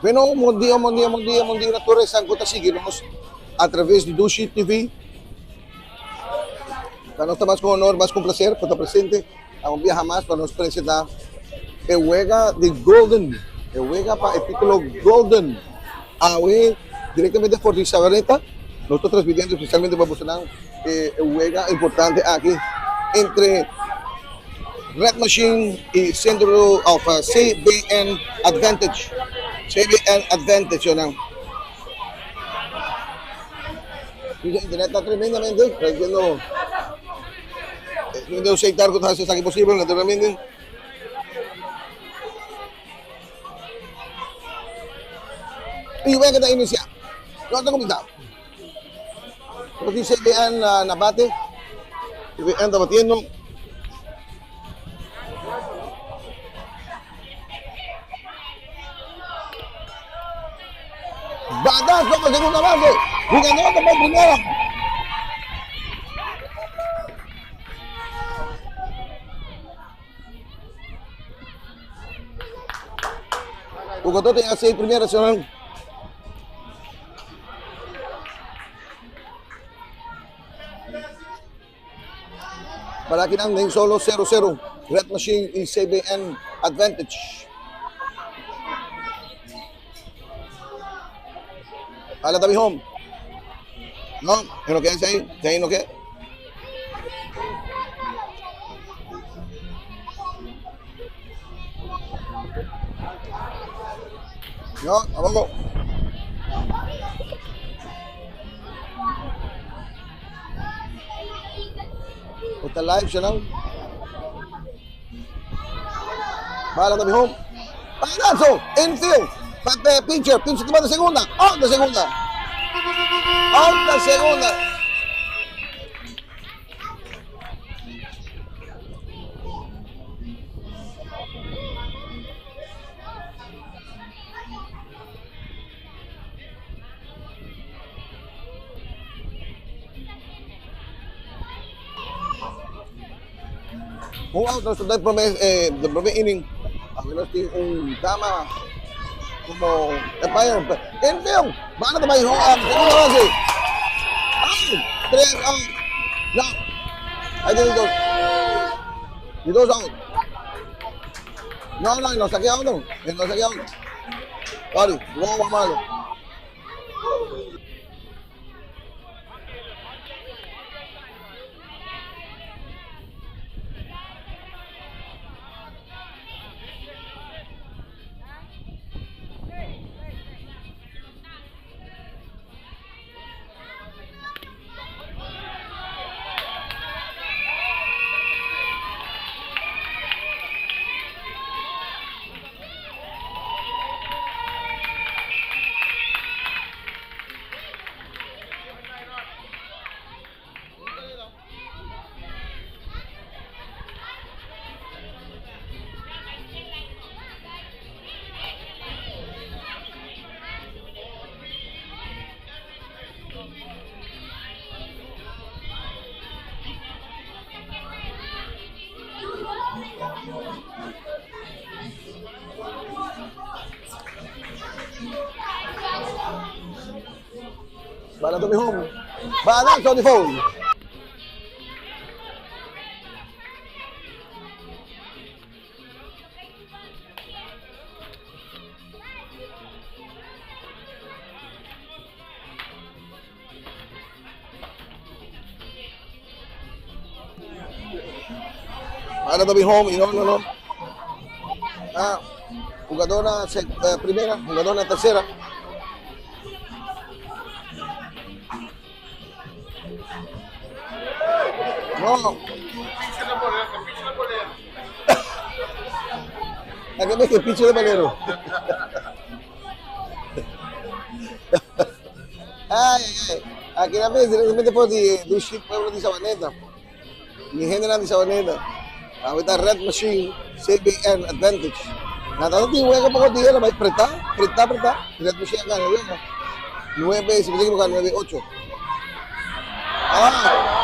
Bueno, bon dia, bon dia, bon dia, bon dia na tur esnan ku ta sigui nos a traves di Dushi TV. Pa nos ta mas ku honor, mas ku un placer pa ta presente a un biaha mas pa nos presenta e wega di Golden, e wega pa e titulo Golden. Awe directamente for di Sabaneta nos ta transmitiendo especialmente pa bosonan e wega importante aki entre Red Machine y Centro of CBN Advantage. CBN Advantage yonan. Dice internet está tremendamente transmitiendo eh, aceitar que hace esaki posible naturalmente. Y wega ta inicia. No ta cuminsa. Nos tin CBN na, na bate. CBN ta batiendo. Batazo pa segunda base. Jugador ta bai primera. Jugador tin haci primera señor. Para kinan den solo 0-0. Red Machine y CBN Advantage. Ala tabi home. No, e no ke esei, esei no ke. No, tampoco. Está live, Chanel. Bala tabi home. Balazo, infield. Bate pitcher, pitcher toma de segunda. Out de segunda. Out de segunda. Un out nos ta prome eh, de prome inning. Awe nos tin un dama como umpire. Infield. Bala ta bai home. Segunda base. Out. Tres out. No. Ahí tiene dos. Y dos out. No, no, no saqué out. No, no saqué out. Sorry, wow, malo. Bala to home. Bala to the phone. Bala to home. No, no, no. Ah, jugadora eh, primera, jugadora tercera. No. Aquí me que picho de valero. Ay, ay, ay. Aki na mes directamente for di Dushi Pueblo di Sabaneta. Mi hendenan di Sabaneta. Awe ta Red Machine CBN Advantage. Na ta tin wega poko dia la bai preta, preta, preta. Red Machine a gana wega. 9, si mi ta ekivoká, 9, 8. Ah.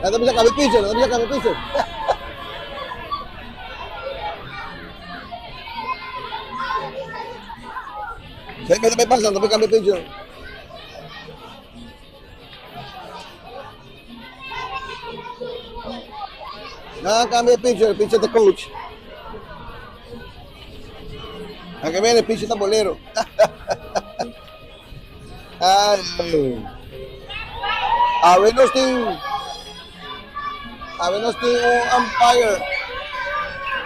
Na ta bisa cambia pitcher, na ta bisa cambia pitcher. Sei mete bai pasa, no por cambia pitcher. No cambia pitcher, pitcher ta coach. Aki viene pitcher ta bolero. Ay. Awe nos tin awe nos tin un umpire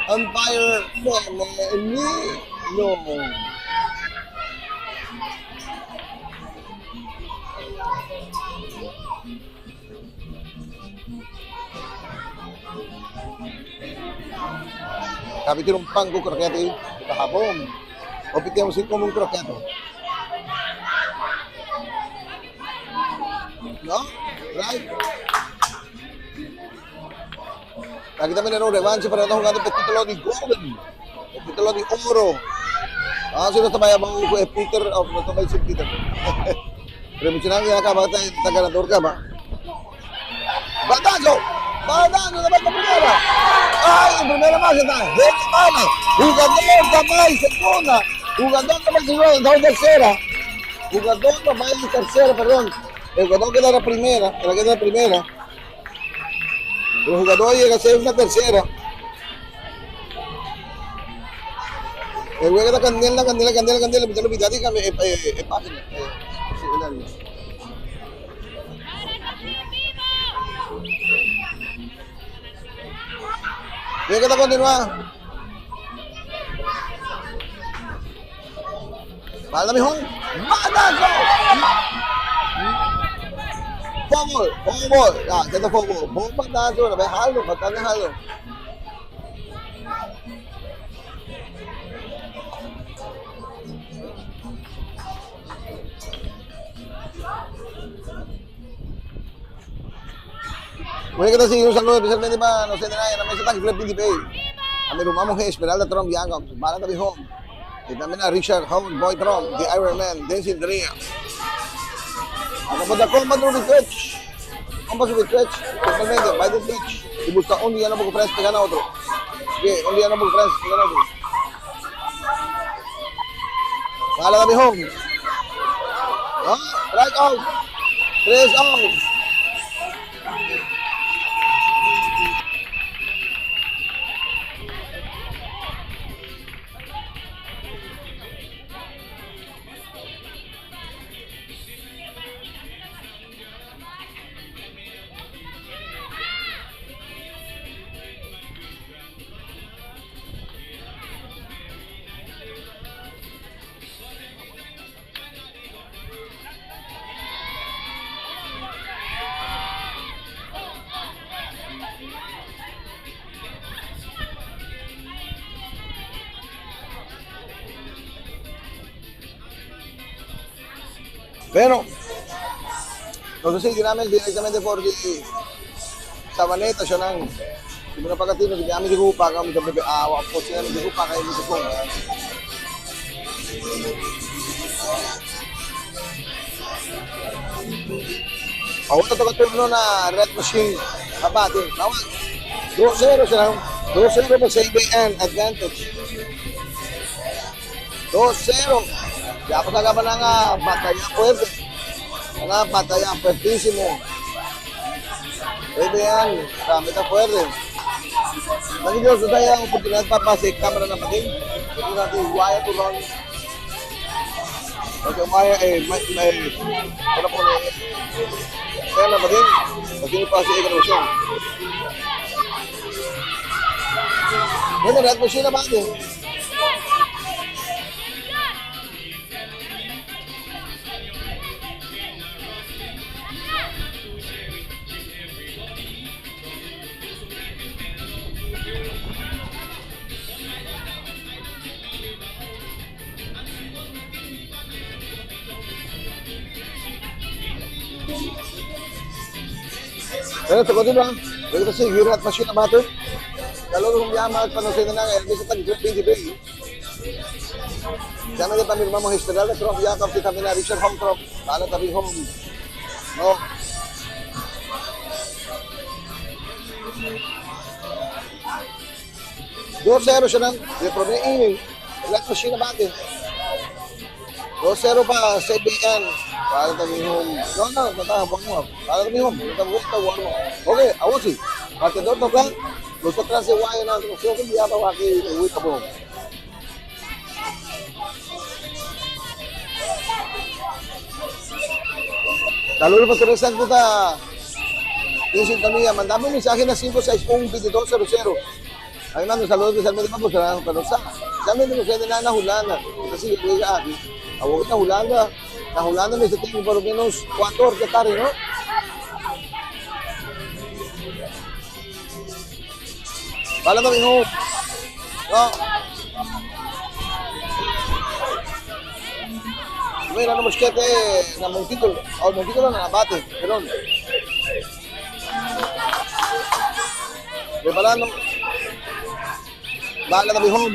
umpire femenino. Cabe tira un pan cu croqueta ahí, ta jabón. Hopi tempo sin come un croqueta. No? Right? Aquí también era un revanche para no jugando el título de Golden. El título de oro. Ah, si no está vaya con Peter, o no está sin Peter. Pero mucho ya acaba, está ganador acaba. Batazo! Batazo, na vai primera. Ay, en primera base está. Mala. Jugador da mais segunda. Jugador da mais segunda, da tercera. Jugador da mais tercera, perdón. El jugador que da la primera, el que da la primera. El jugador llega a ser una tercera. El juego da candela, candela, candela, candela. Me lo dígame, página. Sí, Bien que te continúa. Manda, mijón. ¡Manda! Fútbol, fútbol. Ah, ya está fútbol. Bom batazo, déjalo, bastante déjalo. Voy a seguir un saludo especialmente para no sé de nadie, la mesa está aquí, Flip Pay. A mi hermano Esmeralda Trump Jacobs, Barata Bijón. Y también a Richard Howard Boy Trump, The Iron Man, Denzel Drea. Acá por compa no Twitch. Compa su Twitch, totalmente, vai de Twitch. Y busca un día no porque Friends te gana otro. Bien, un día no porque Friends te gana otro. Bala Bijón. No, strike out. 3 out. Pero, no sé si directamente por di Sabaneta, siya nang Hindi mo na pagkatino, hindi kami di ko pa, kami sa bebe, awa po siya, hindi ko pa kayo dito po. Ahora toca turno na Red Machine. Abate. Tawag. 2-0 siya. 2-0 pa sa ABN advantage. 2-0. Ya pa pa ng batalla fuerte. Una batalla fuertísimo. ABN, sa meta fuerte. Lagi Diyos, tayo ang oportunidad para pase cámara na pating. Ito natin, wire to run. Okay, wire, eh, may, may, ano po na, kaya na pating. Kasi pa si Evolution. Bueno, Red Machine na ba Bueno, esto continúa. Luego sigue Red Machine na ba Kalau kung llama para no se nada, el está 20 Ya me de mi hermano Esmeralda Trump, ya también a Richard Home Trump, para también Home. No. 2-0 siya nang, de primer inning. Red Machine abate. 2-0 pa CBN. Bala ta bin home. No, no, no ta bon. Bala ta bin home. No ta bon, ta bon. Ok, awor si. Batedor ta kla. Nos ta tras e waya nan. Nos ta bia pa wak e wika bon. Saludo pa tur esnan ku ta den sintonia. Manda mi un mensahe na 561 2200. Ami manda un saludo especialmente pa boso, pa nos sa. Especialmente nos hendenan na Hulanda ku ta sigui wega aki. Awor ku ta Hulanda, na Hulanda mester tin por lo menos cuatro or dje tardi, no? Bala pa miho. No. Mira numero 7 na Montículo. Oh, Montículo na bate, perdón. Preparando. Bala na bihon.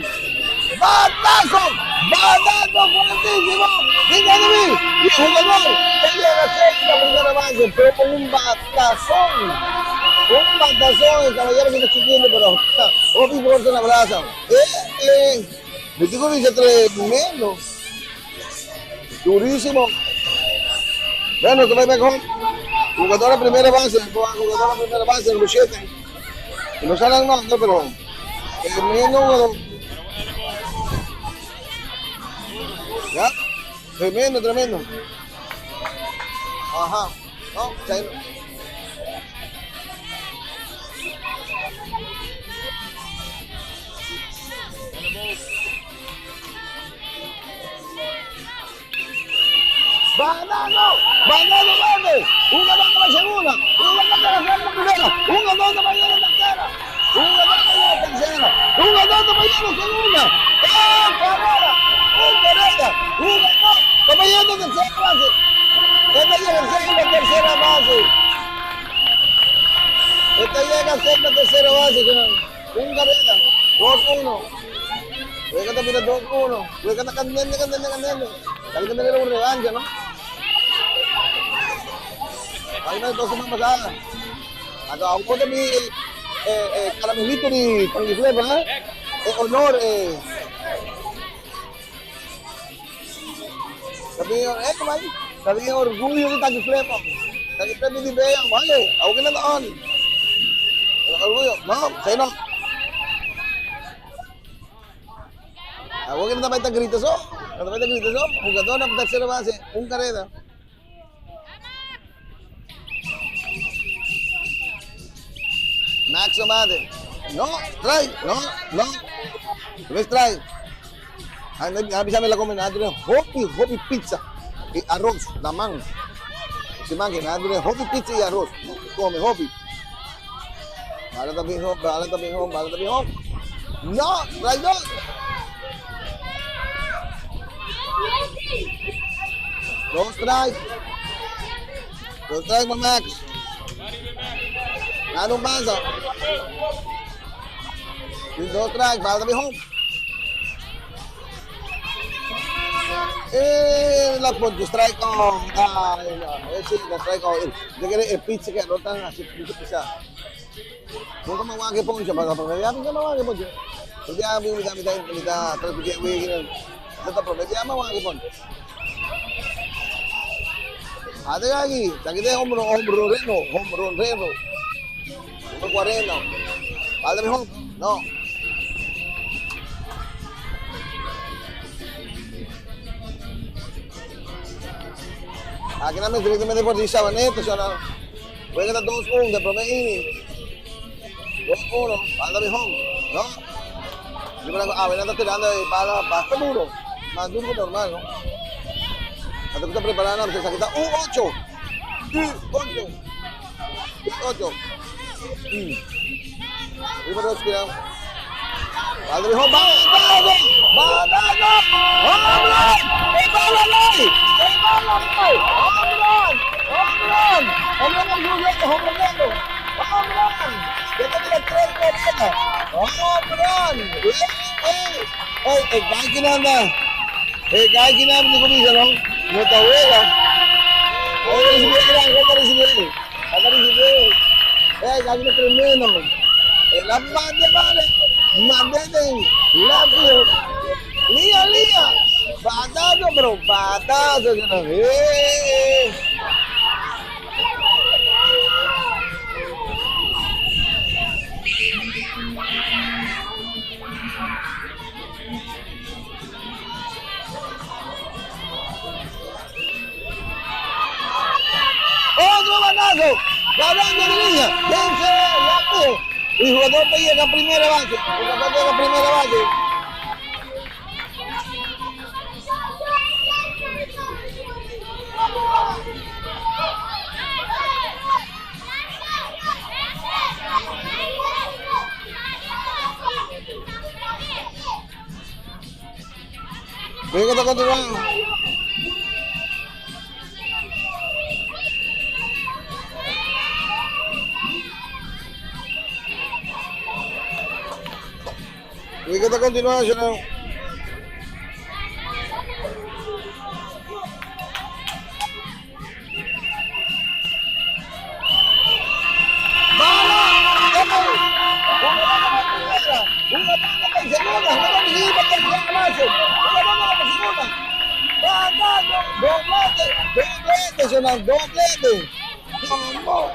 Batazo! Batazo fuertísimo! Venga de mí! Y el jugador que llega a ser la primera base, pero con un batazón. Un batazón, el caballero que está chiquito, pero Obi fuerte la brasa. Eh, eh. Mi digo dice tremendo. Durísimo. Bueno, se va mejor. Jugador a primera base, jugador a primera base, número 7. No salen nombre, pero tremendo jugador. Ya, tremendo, tremendo. Ajá. No, Banano! Banano verde! Un ganador pa segunda, un ganador pa primera, un ganador pa llena tercera, un ganador pa llena tercera, un ganador pa llena segunda. ¡Eh, carrera! ¡Un carrera! ¡Un ganador! Pa llena tercera base. Esta llega a ser la tercera base. Esta llega a ser la tercera base. Un carrera. 2-1. Wega ta bira 2-1. Wega ta candente, candente, candente. Tal que tener un revancha, ¿no? Ahí no dos semanas pasadas. Anto a un mi eh, eh, caramelito di Tangifleva, eh? Eh, honor, eh. Sabi eh, kumay. Sabi orgullo di Tangifleva. Tangifleva di Bea, vale, aunque na taon. Orgullo. No, sa'yo no. Awor que no ta bai ta grita so, no ta bai ta grita so, jugador na tercera base, un carrera. Max Amade. No, strike, no, no. No strike. A bisa me la come na hopi, hopi pizza y arroz, la man. Si man que na hopi pizza y arroz. Come hopi. Bala ta bin home, bala ta bin home, bala ta bin home. No, strike dos. Dos strike. Dos strike pa Max. Nada un pasa. Dos strike, bala ta bin home. Eh, la poncho strike out. Ay, no. Eh, sí, la strike out. Yo quiero el pitch que no tan así mucho pisado. Nunca me voy a que poncho, para promedio, nunca me voy a que poncho. Yo ya mi mitad, mitad, mitad, tres pique, güey, no te promedio, me voy a que poncho. Ate aquí, aquí de hombro, hombro reno, hombro reno. Número 40. Vale, mejor. No. Aki nan mester directamente for di Sabaneta, shona. Wega ta 2-1 den prome inning. 2-1, bala ta mihon. No. Di mira ku awe nan ta tirando e bala basta duro. Mas duro ku normal, no? Anto ku ta prepara nan, esaki ta un ocho. Un ocho. Un ocho. Riba dos kila. Bala ta mihon, bala, bala, bala, home run! E bala lei! E bala lei! Home run! Home run! Home run ang Julio, home run lang. Home run! Dito nila tres carrera. Home run! Hey, hey, hey, kinanda. Hey, kaya kinanda ni kumisa, no? No ta wega. Ay, recibió, ay, recibió. Ay, recibió. Hey, kaya tremendo. El la mande, vale. Mande den left field. Lia, Lia. Batazo, pero batazo. Hey! Otro batazo. Ganando de línea. Vence rápido. Y jugador que llega a primera base. Jugador llega a primera base. Venga, está continuando. Venga, está continuando, señor. Doblete, señor, doblete. Vamos.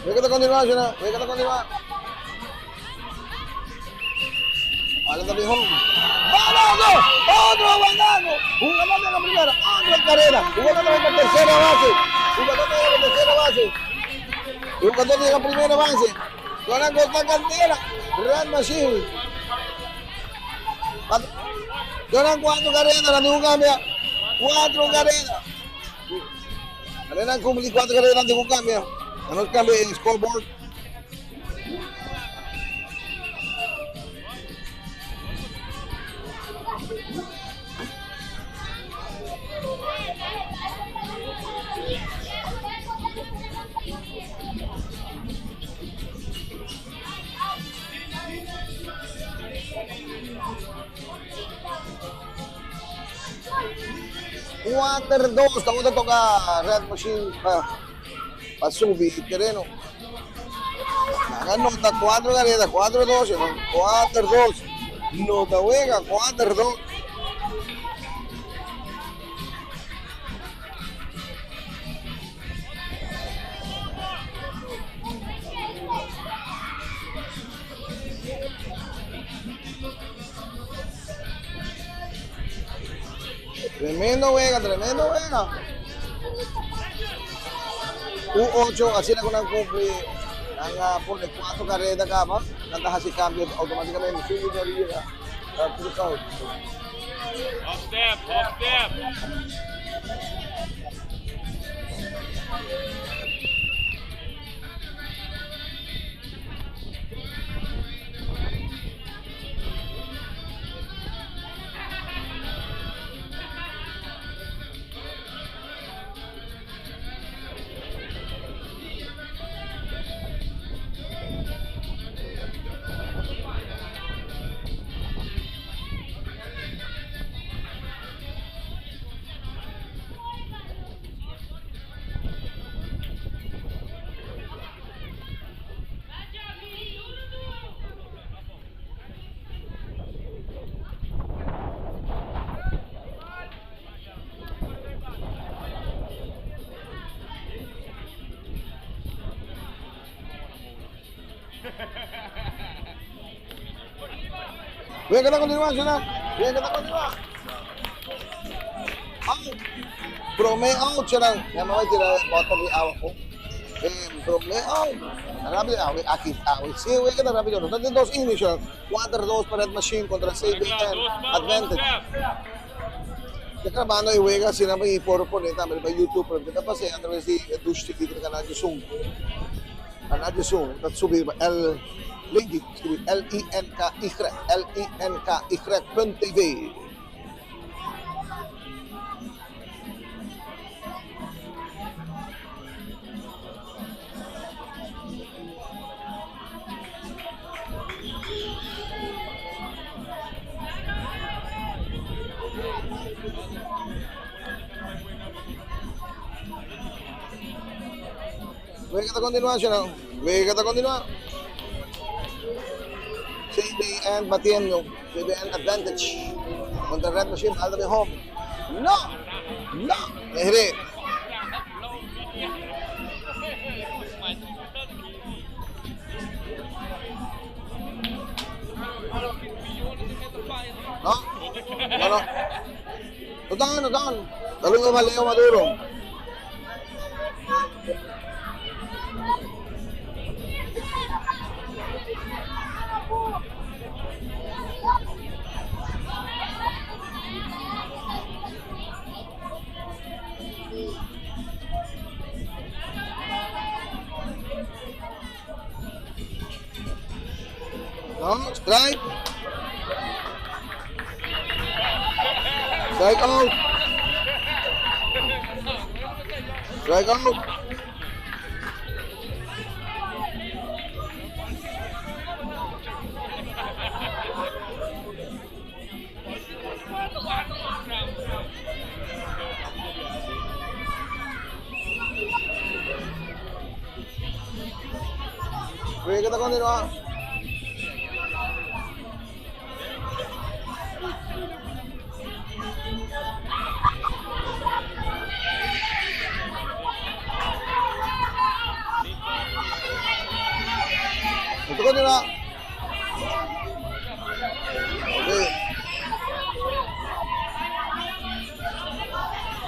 Venga, continúa, señor. Venga, continúa. Bala también home. ¡Balazo! ¡Otro balazo! Jugador de la primera, otra carrera. Jugador de la tercera base. Jugador de la tercera base. Jugador de la primera base. Con la cantera. Real Machine. Ganan cuatro carreras, ningún cambio. Cuatro carreras. Carrera cumplí cuatro carreras, ningún cambio. No cambio en scoreboard. Cuatro, dos, estamos a tocar Red Machine para pa subir terreno. Nota 4 carreras, 4-2, 4-2. Nota juega, 4-2. Tremendo juega, tremendo juega. U8, así na kung cumple ang pone cuatro carreras acá, nanta hace cambio automáticamente, sube de arriba, cruzado. Off step, off step. Venga, que continúa, señor. Venga, que continúa. Out. Prome out, señor. Ya me voy a tirar bota de abajo. Prome out. Rápido, aquí, sí, güey, que rápido. Nos dan dos innings, señor. 4-2 para Red Machine contra CBN Advantage. Ya grabando y juega, si no me por poner también para YouTube, pero que pasé a través de Dush TV, canal de Zoom. Canal de Zoom, dat subir L Linky, escribir L-I-N-K-Y, L-I-N-K-Y.tv. Wega ta continua shana. Wega ta continua. CBN batiendo. CBN advantage. Contra Red Machine. Alta de home. No! No! Mehre. No? No, no. No tan, no tan. Saludos a Leo Maduro. No, strike. Strike out. Strike out. Wega ta continua. Ta continua. Ok.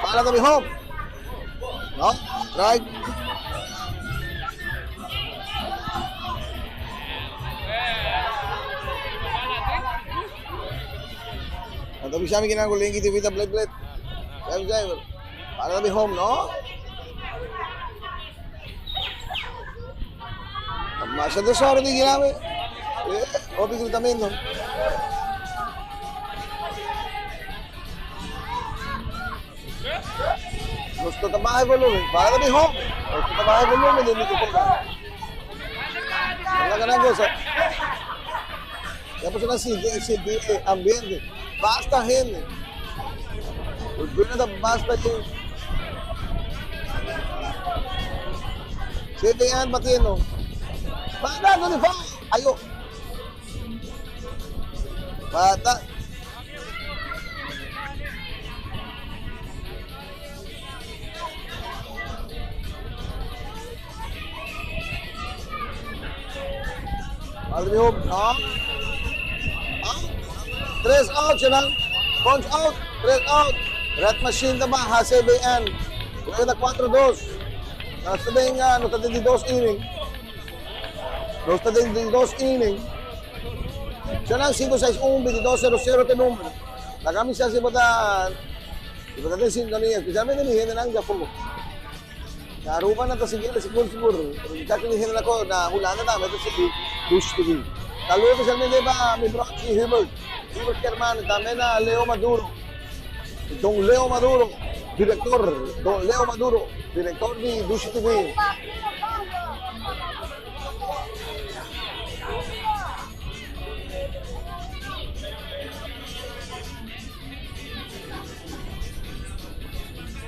Para ta mihó. No, strike. Anto bisa mi kinan ku Linky TV ta blet blet. Sabi sabi. Para ta mihó, no? Masha tesoro di ginami. Eh, hopi gritamento. Nos ta baha e volumen. Para mi home. Nos ta baha e volumen di microfoon. Wala ka na cosa. Ya persona sinti, sinti e ambiente. Basta hende. Volviendo ta basta gente. Siete años batiendo. Bata, no fa. Ayo. Bata. Madre no. Out. Tres out, siya Punch out. Tres out. Red Machine ta baha, CBN. Wega ta 4-2. Nasa den, no ta den di dos inning. Nos ta den di dos inning. Siya lang 561 2200 te numero. La camisa si bota si bota den sintonía, especialmente mi gente nan Japo. Na Aruba nan ta sigui sigur sigur. Pero mi mi gente na na Hulanda tambe ta sigui Dushi TV. Saludo especialmente pa mi brochi Hubert, Hubert Kerman, tambe na Leo Maduro. Don Leo Maduro, director, Don Leo Maduro, director di Dushi TV.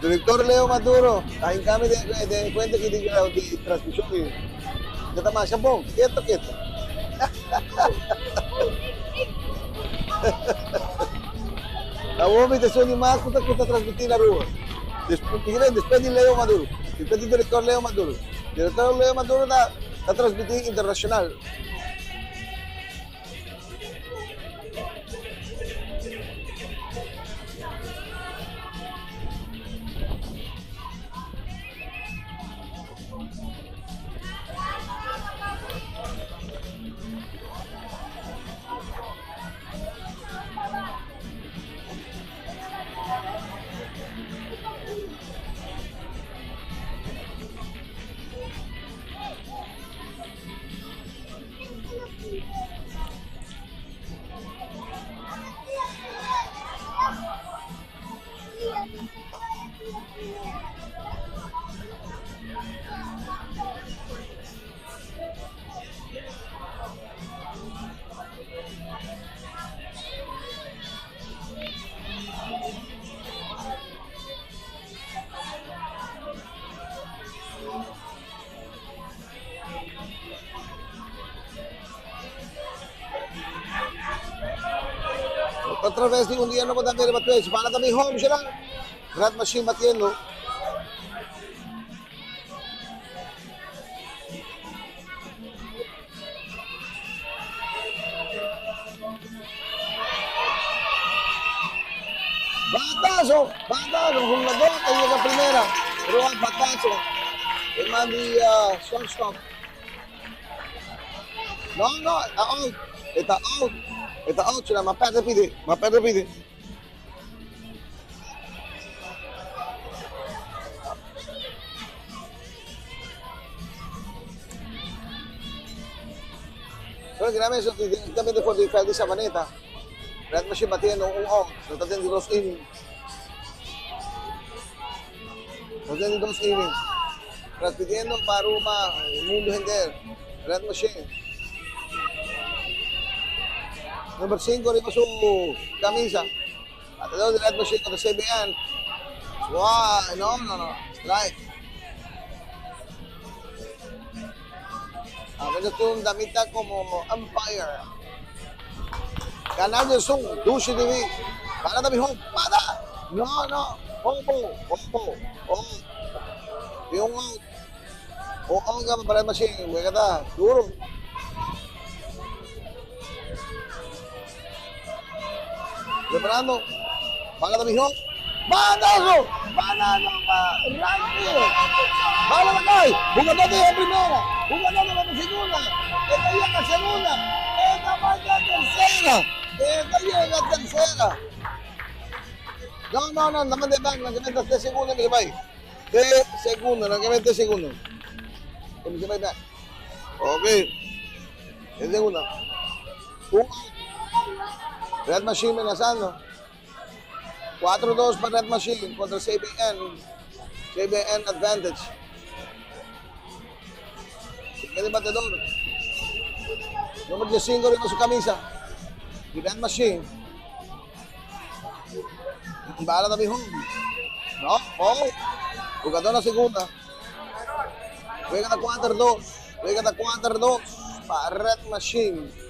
Director Leo Maduro, ta hinca mi den den cuenta aki di di transmision di ya ta masha bon, keto keto. Awor mi ta esun di mas cu ta cu ta transmiti na Aruba. Despues despues di Leo Maduro, despues di director Leo Maduro. Director Leo Maduro ta ta transmiti internacional. Otra vez di un dia nobo tambe riba Twitch. Bala ta bin home, Gerard. Red Machine batiendo. Batazo, batazo, jugador que llega primera. Roa batazo. El man di uh, shortstop. No, no, está out. Está out. Está out, chula. Ma perde pide. Ma perde pide. Pero grave eso directamente for the field de Sabaneta. Red Machine batiendo un out. No está teniendo dos innings. No está teniendo dos innings. Repitiendo para Ruma, Mundo Hender. Red Machine. Number 5 arriba su camisa. Bateador de Red Machine contra CBN. Wow, no, no, no. Strike. A ver, esto un damita como umpire. Canal del Zoom, Dushi TV. Para de home, para. No, no. Opo, opo, oh. Y un out. Un out para el machine. Juega está duro. Preparando. Bala de home. ¡Balazo! ¡Balazo para Randy! ¡Bala de acá! Jugador de primera, jugador de segunda, esta llega a segunda, esta va a tercera, esta llega a tercera. No, no, no, no me de bank, no que meta tres segundos, me va. Tres segundos, no que mete segundos. Que me se va. Ok. Es segunda. Un Red Machine amenazando. 4-2 para Red Machine contra CBN. CBN Advantage. Se el batedor. Número 5 arriba su camisa. Red Machine. Bala de home. No, oh. Jugador la segunda. Juega de 4-2. Juega de 4-2 para Red Machine.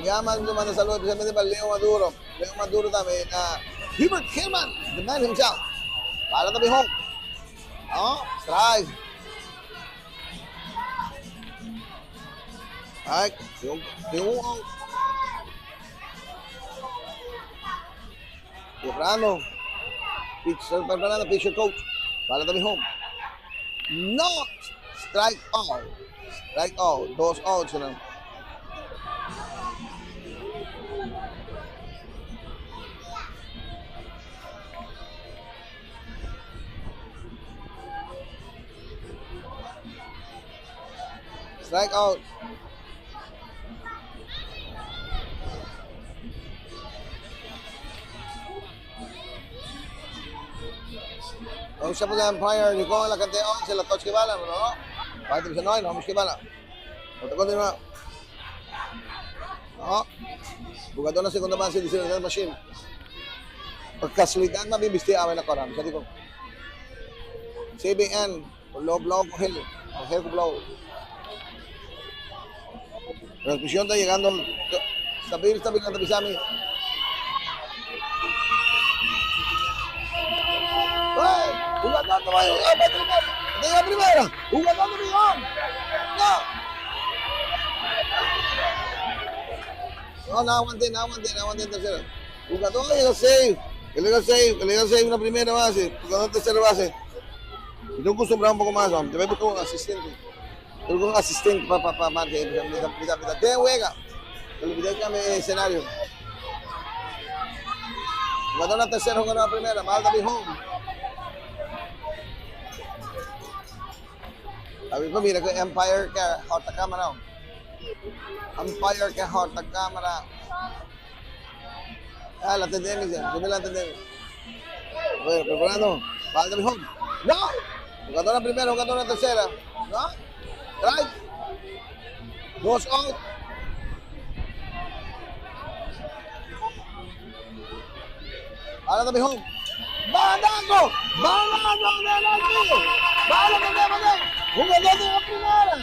Llama, manda saludos especialmente para Leo Maduro. Leo Maduro también. Uh, Hubert Hillman, the man himself. Para también home. No, strike. Ay, de un out. Preparando. Pitch, preparando, pitcher coach. Para también home. No, strike out. Strike out. Dos outs. ¿No? Strike out. Vamos a poner umpire, llegó la cantidad 11, la touch que bala, no, no. Va no, no, vamos que bala. No continúa. No. Jugador na segunda base, dice el machine. Por casualidad, mabibiste awen na koram. Sabi ko, CBN, low blow con gel, con gel blow. Transmisión está llegando. Stabil, stabil, na ¡Ay! Jugador no va a primera. Llega primera. Jugador de millón. No. No, no aguanté, no aguanté, no aguanté en tercera. Jugador llega safe. Que le safe, que le safe una primera base. Jugador tercera base. Y tengo acostumbrado un poco más, hombre. Te voy a buscar un asistente. Tengo un asistente para pa, pa, marque. Mira, mira, mira. Te juega. Te olvidé que el escenario. Jugador la tercera, jugador la primera. Malda home. Sabi ko, mira ko Empire ka hot camera. Empire ka hot camera. Ah, la atendemos ya. Yo me la atendemos. Bueno, preparando. Balda home. No. Jugador la primera, jugador la tercera. No. Strike. Dos out. Ahora también home. ¡Bandazo! ¡Bandazo de ¡Bala de Jugador de la primera.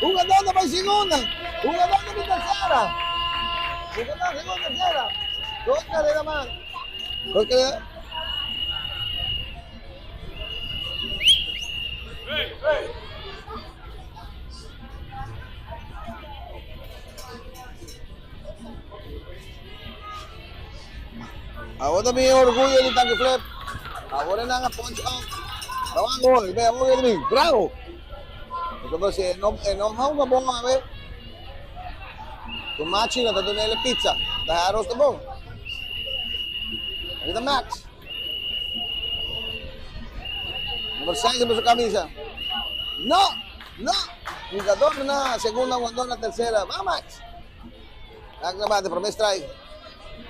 Jugador de la segunda. Jugador de la tercera. Segunda, segunda, tercera. Dos carreras más. Dos carreras. Awor ta mi orguyo di Tanki Flip. Awor e nan a punch out. Tawa gol, ve awor e mi bravo. Entonces si e no e no hunga bon awe, su machi no ta dunele pizza. Ta haña aros ta bon. Aki ta Max. Number 6 riba su camisa. No, no. Jugador na segunda, jugador na tercera. Va Max. Max na bate, prome strike.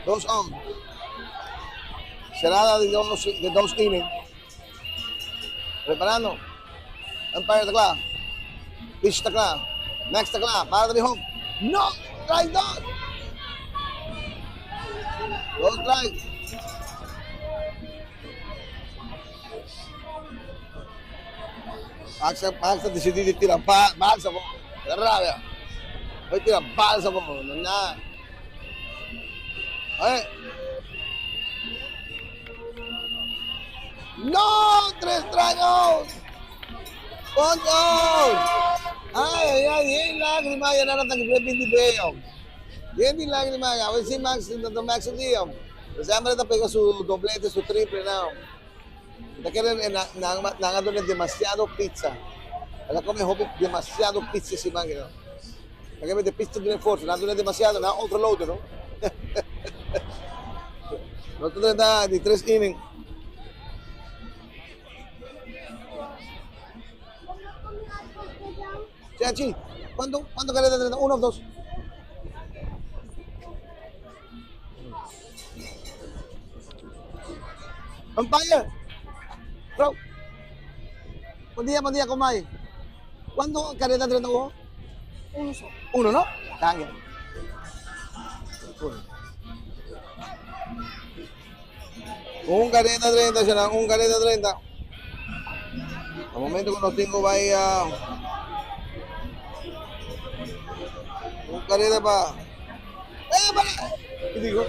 Dos out. Cerrada de dos, de dos inning. Preparando. Umpire ta kla. Pitch ta kla. Max ta kla. Para ta home. No! Strike dos! Dos strike. Max, Max a decidí di tira ba balsa po. Rabia. Voy tira balsa po. No nada. Ay. No, tres tragos. Punch out. Ay, ay, ay, yen lágrima, ya nada tan que pindi bello. Yen di lágrima, a ver si Max, no Max un día. O sea, hombre pega su doblete, su triple, no. Ta kere nan nan a duna demasiado pizza. El a come hopi demasiado pizza siman aki no. Ta kere mete pizza duna forsa, nan a duna demasiado, nan a overload no. Nos ta drenta di tres inning. Chachi, ¿cuánto, cuánto carrera drenta? ¿Uno o dos? Umpire. Bro. Buen dia, buen dia, comay. Cuánto carrera drenta uno? Uno solo. Uno, no? Dank je. Uno. Un carrera 30, será un carrera 30. Al momento que nos tengo vaya un carrera para ¡Eh, para! ¿Qué digo?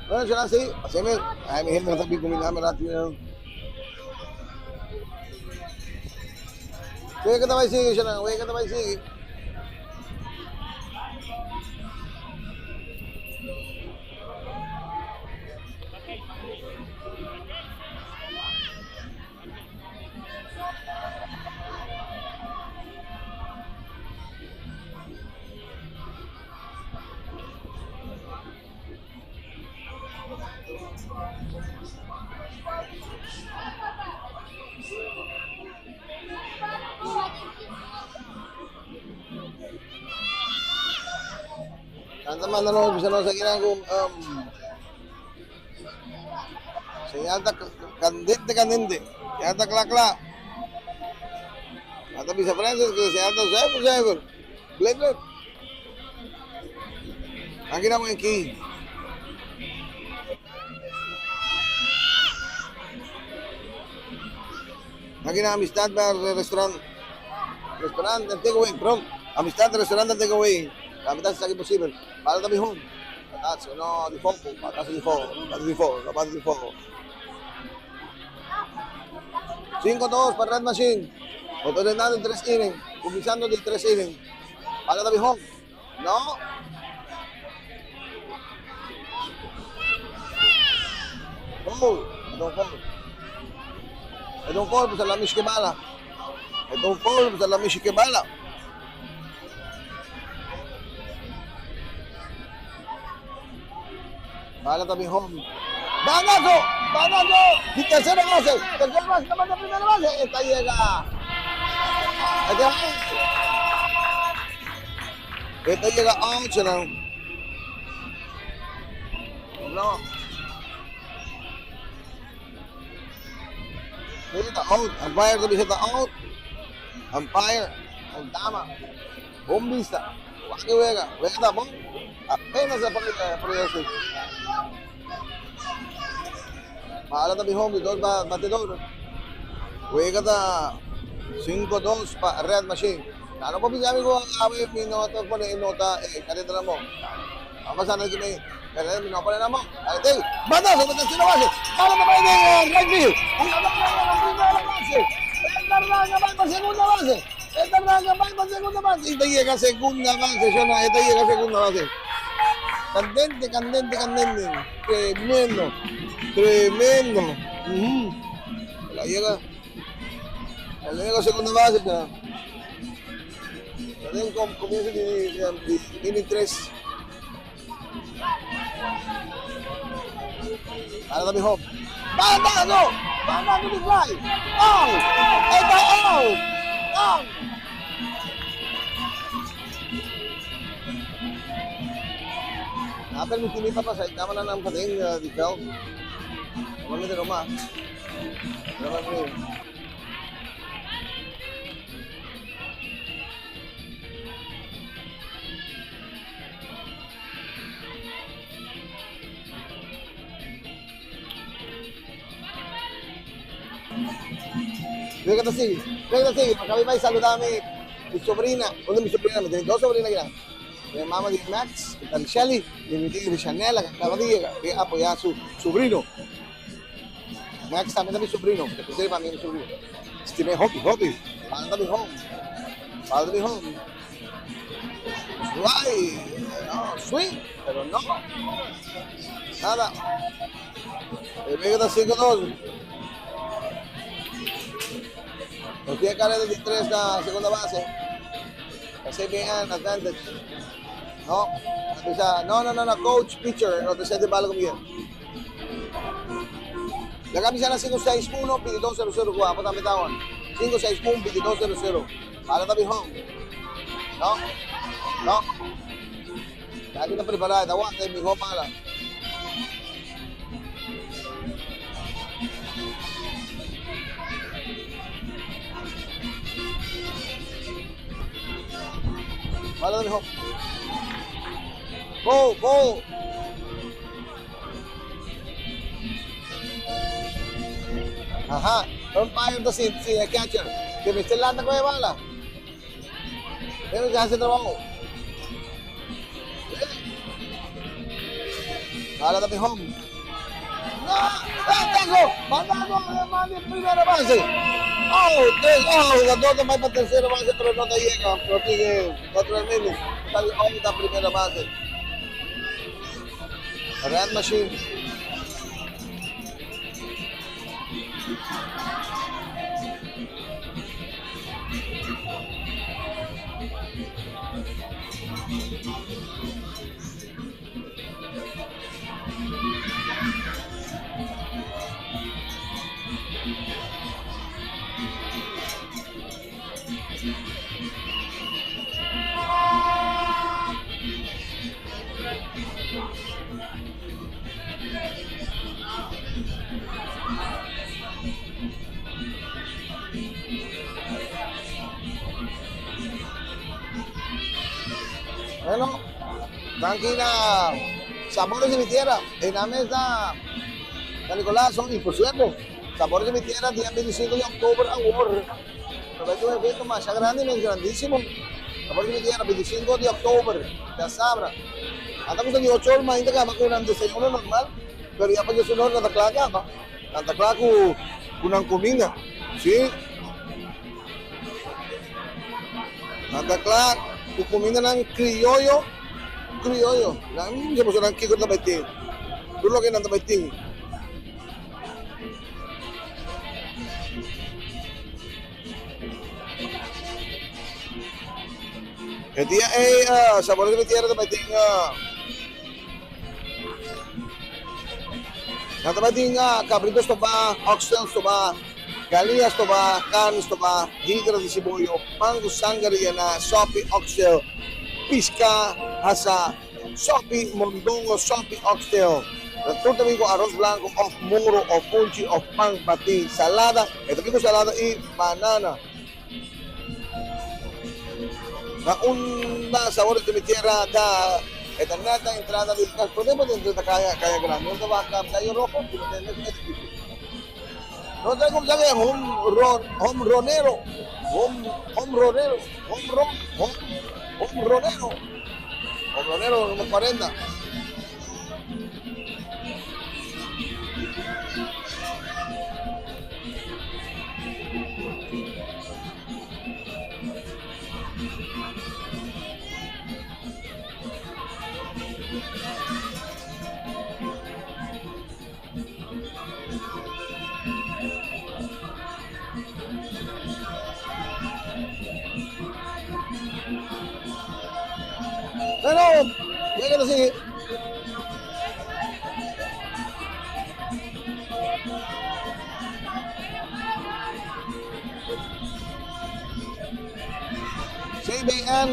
Bueno, será así. Así me, ay, mi gente no está bien combinada, rápido. Wega ta bai sigui, Shanan, wega ta bai sigui. Nan ta manda nos bisa nos aki nan ku um, señal ta candente candente, señal ta kla kla. Nan ta bisa Francis ku señal ta zuiver zuiver, blip blip. Aki nan aki. Aki na Amistad Bar Restaurant. Restaurant and takeaway. Perdón. Amistad Restaurant and Takeaway. Tambe ta esaki posibel. Bala ta mihó. Patazo, no, di foco. Patazo di foco. Patazo di foco. Patazo di foco. 5-2 pa Red Machine. Otorendando en tres inning. Kuminsando di tres inning. Bala ta mihó. No. Foul. Itong foul. Itong foul sa Lamish Kebala. Itong foul sa Lamish Kebala. Bala tabi home. Banazo! Banazo! Di tercera base. Tercera base, toma de primera base. Esta llega. Esta, esta llega out, será. No. Sí, ta out. Umpire ta bisa ta out. Umpire, un dama. Bon bista. Wak e wega. Wega ta bon. Apenas a pone así. Bala ta bin home di dos batedor. Wega ta 5-2 pa Red Machine. Na no por bisa mi ku awe mi no ta pone e nota e kareta na mon. A pasa na mi kareta mi no pone na mon. Dale tei. Batazo pa tercera base. Bala ta bai den right field. Primera base. Esta arranca bai pa segunda base. Esta arranca bai pa segunda base. Y ta llega segunda base. Shona, esta llega segunda base. Candente, candente, candente. Tremendo. Tremendo. Uh -huh. La llega. La llega segunda base. Ya. Den comienzo di, di, di inning 3. Ahora también home. ¡Batazo! ¡Batazo di fly! ¡Out! ¡Está out! ¡Out! A permití mi pa pasa e cámaranan paden di veld. Normalmente no mas. Normalmente. Mira que ta sigui, mira que ta sigui. Acá mi bai saluda mi, mi sobrina. Una de mi sobrina, mi tiene dos sobrinas ya. Mi mama di Max, que está Shelly, y mi tía Chanel, que acaba de llegar, que apoyar a su sobrino. Max también es mi sobrino, que prefiere para mí mi sobrino. Steve Hockey, Hockey, manda mi home, manda mi home. Right, no, swing, pero no. Nada. El medio está 5-2. Nos tiene cara de 3 la segunda base. La advantage. No, no, no, no, no, coach, pitcher, no te sientes bala conmigo. La camisa na 561-2200, guapo también tawan. 561-2200. Bala también home. No, no. Ya está preparada, aguanta, mi hijo mala. Bala mi home. Go, go. Aha, umpire ta si, si catcher. Que me esté landa con bala. Pero ya hace trabajo. Bala también home. No, ¡Batazo! ¡Batazo! ¡Mande primera base! ¡Oh! Tres, oh, jugador de para tercera base, pero no te llega. Prosigue naturalmente. Está out la primera base. Red Machine. Bueno, tranquila, Sabores de mi tierra, en la mesa San Nicolás son, y por cierto, Sabores de mi tierra, día 25 de octubre, awor. Pero un evento más grande, más grandísimo. Sabores de mi tierra, 25 de octubre, ya sabra. Anda con 8 horas, ainda que con un desayuno normal, pero ya para yo no nada claro, ¿no? Nada claro con una comida, ¿sí? Nada claro, con comida nan criollo, criollo. Nan se puso nan kiko también. Tú lo que nan también. E dia ei uh, Sabores de mi Tierra también tin uh, nan también tin uh, cabritos stobá, oxtail stobá, galiña stobá, carne stobá, higra di siboyo, pan ku sanger llená, sopi oxtail, pisca, hasa, sopi mondongo, sopi oxtail. Ta tur ta bin ku aros blanku òf moro òf funchi òf pan batí, salada, e ta bin ku salada i banana. Na unda Sabores de mi Tierra ta e ta nèt na entrada di promé bo ta entra ta kaya kaya grandi nos ta wak Cayo Rojo i nos ta e mesun edifisio. Nos ta kumsa ku e home run home ronero home home ronero home run home home ronero home ronero number 40. Pero, wega ta sigui. CBN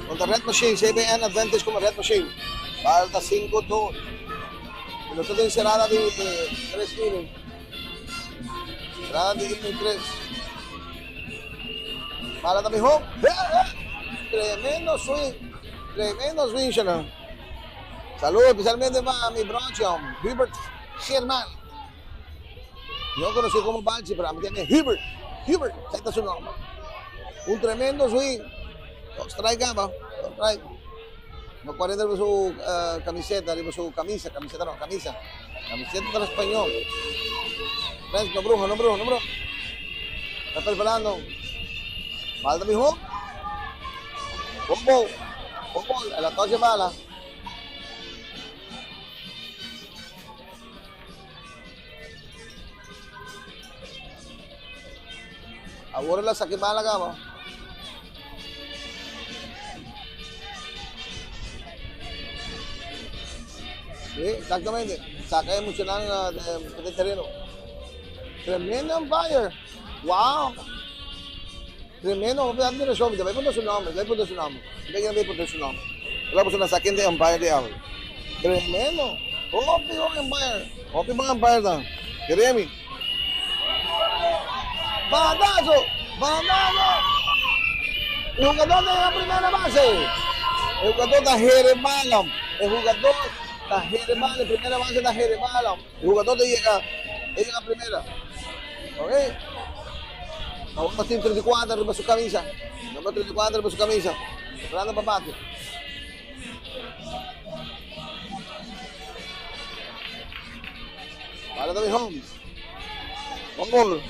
contra Red Machine, CBN Advantage como Red Machine. Falta 5-2. Nos ta cerrada di 3 inning. Cerrada di inning 3. Bala también home. Tremendo swing. Tremendo swing, Shannon. Saludos especialmente para mi brocho, Hubert Sherman. Yo conocí como Banchi, pero a mí tiene Hubert. Hubert, ese es su nombre. Un tremendo swing. Dos strike, gamba. Dos strike. No 40 riba su camiseta, riba su camisa, camiseta no, camisa. Camiseta en español. No bruja, no bruja, no bruja. Está preparando. Falta mi hook. Bombo. Bombo, la toche bala. Awor la saque bala gaba. Sí, exactamente. Saca emocional de, de terreno. Tremendo umpire. Wow. Tremendo. Voy a poner su nombre. Voy a poner su nombre. Voy a poner su nombre. La persona saquen de umpire de ahora. Tremendo. Hopi umpire. Hopi umpire dan. Jeremy. Bandazo. Bandazo. El jugador de la primera base. El jugador de Jerebalam. El jugador de Jerebalam. Primera base de Jerebalam. El jugador de llega. Llega a primera. Ok. Ahora tiene 34 arriba su camisa. Número 34 arriba su camisa. Esperando para bate. Para David Holmes. One ball.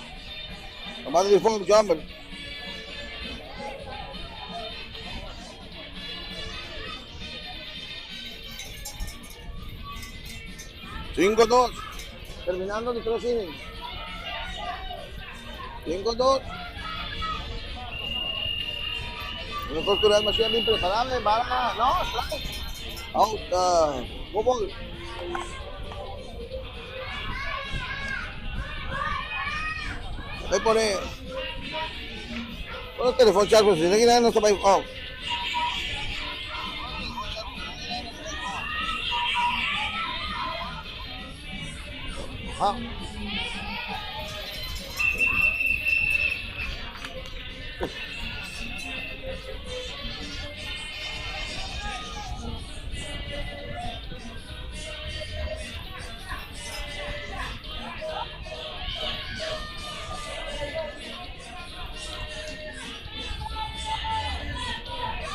Tomando de fondo, jumper. 5-2. Terminando de tres innings. 5-2. Una postura demasiado bien preparada. Bala. No, strike. Out. Ball. Voy a poner. Bueno, teléfono charco, si no quieren no se va a oh. Ajá.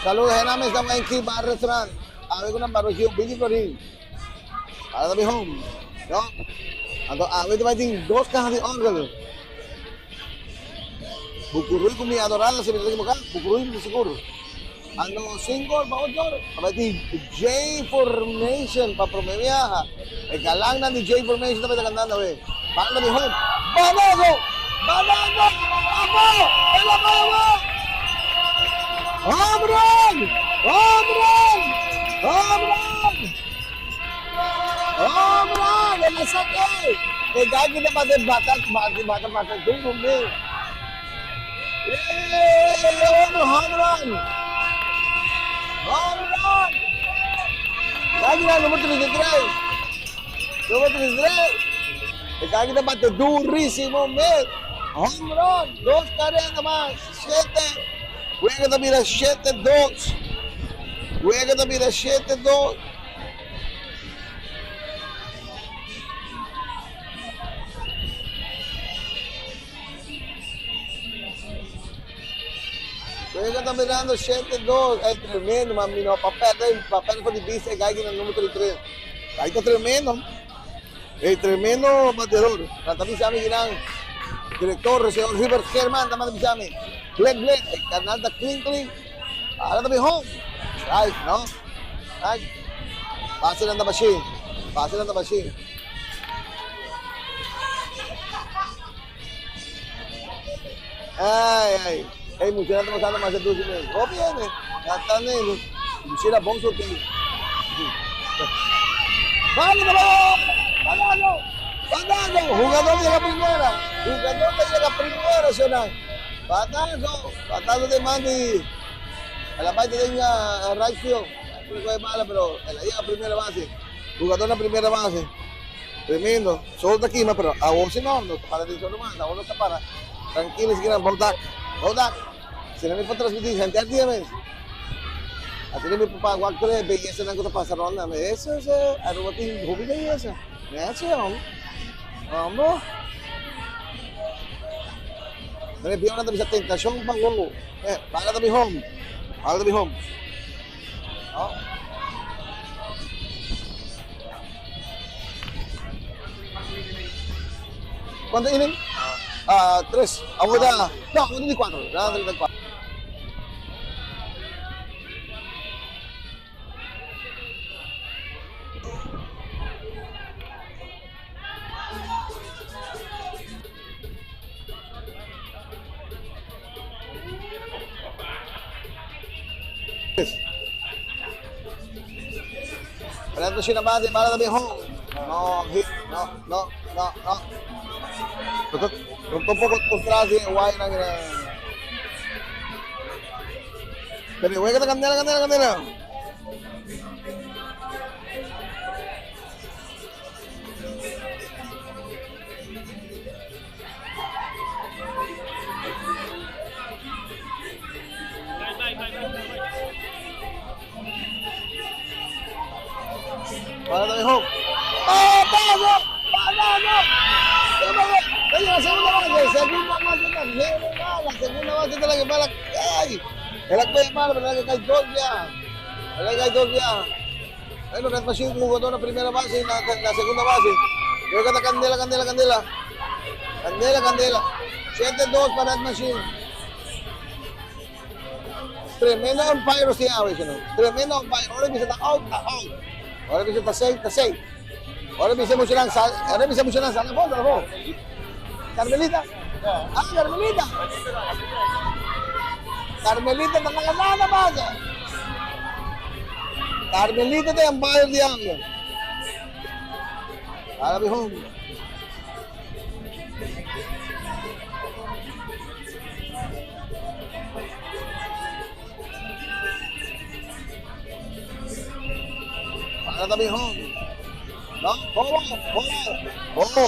Saludos, Gename, estamos en Key Bar Restaurant. A ver, una barbecue, Billy Florín. Para mi home. No? Anto, a ver, te dos cajas de ángel. Bucuruy con mi adorada, se me está equivocando. Bucuruy de seguro. Ando 5 pa 8 A ver, J Formation para promover viaja. El galán de J Formation también está cantando, ve. Para mi home. ¡Vamos! ¡Vamos! ¡Vamos! ¡El apoyo! ¡Home run! ¡Home run! ¡Home run! Home run! ¡El saque! El galán de bate bata bate bate bate tú conmigo. ¡Eh! ¡Home run! ¡Home run! Kaki na number 33. Number 33. E kaki ta bate durísimo mes. Home run. Dos carrera mas. Shete. Wega ta bira 7-2. Wega ta bira 7-2. Wega ta mirando 7-2. Es tremendo, mami. No, pa perde, pa perde for di bista e gai na numero 33. Ahí está tremendo. El tremendo bateador. Ta bisa mi gran director, señor Hubert Germán, ta bisa mi. Glenn Glenn, el canal ta clean clean. Ahora ta home. Strike, no? Strike. Pase lang ta machine. Pase lang ta machine. Ay, ay. Hey, mucha gente pasando más de dulce. Oh, viene. Ya está negro. Luciera bon sorteo. ¡Vamos, vamos! ¡Vamos! ¡Batazo! Jugador de la primera. Jugador de la primera, nacional. Batazo. Batazo de Mandy. A la parte de right field. No es mala, pero la llega a primera base. Jugador en la primera base. Tremendo. Solo está aquí, pero a vos no, no para de solo más, a vos no está para. Tranquilo, si quieren, Bodak. Bodak. Si no me puedo transmitir, gente, al día mes. Así mi papá, guau, que belleza na ko pasa ronda. Me eso es arroba tin hobi belleza. Me hace hombre. Vamos. Me pido una tentación pa huevo. Para de mi home. Para de mi home. No. ¿Cuánto inning? Ah, tres. Ahora, no, uno de cuatro. Nada, 34. Fernando Shinamade, para de home. No, hit, no, no, no, no. Un poco atrás de guay na Pero voy a candela, candela, candela. Bye, bye, bye, bye, bye. Para de home. ¡Batazo! ¡Batazo! Oye, la segunda base, segunda base también, la segunda base de la que para. ¡Ay! Es la que mala, pero la que cae dos ya. Es la que cae dos ya. Bueno, Red Machine jugó en la primera base y la, la segunda base. Creo que está candela, candela, candela. Candela, candela. 7-2 para Red Machine. Tremendo umpire si Aves, ¿no? Tremendo umpire. Ahora empieza está out, está out. Ahora empieza está safe, está safe. Ahora empieza mucho lanzar, ahora empieza mucho lanzar. La voz, la voz. Carmelita. Ah, Carmelita. Carmelita está nada más. Carmelita de umpire de Anglo. Ahora mijo. Ahora también home. No, ¿cómo? ¿Cómo? ¿Cómo?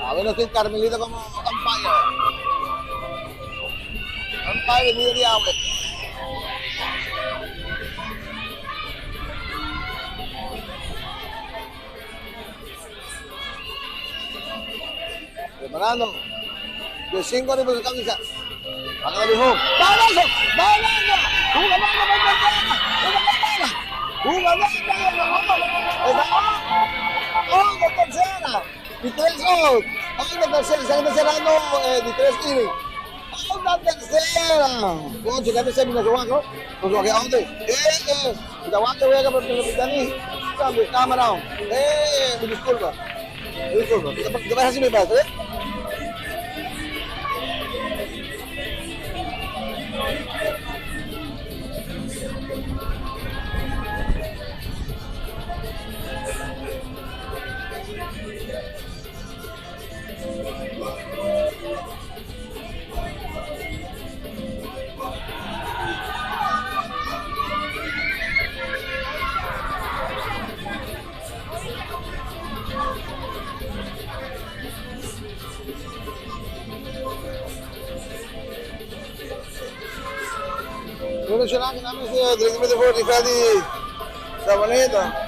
A ver, no estoy Carmelita como umpire. Umpire de diablo. Preparando. De 5 arriba de camisa. Para mijo. ¡Balazo! ¡Balazo! ¡Jugador de tercera! ¡Jugador ¡Oh, de tercera! De tres out. ¡Oh, de tercera! Están cerrando de tres inning. ¡Oh, de tercera! Oh, checate ese minuto, ¿no? Pues, ¿a dónde? ¡Eh, eh! Cuidado que voy a porque cámara. ¡Eh! Me disculpa. Me disculpa. ¿Qué vas a hacer mi padre? Saludos na mester directamente for di veld di Sabaneta.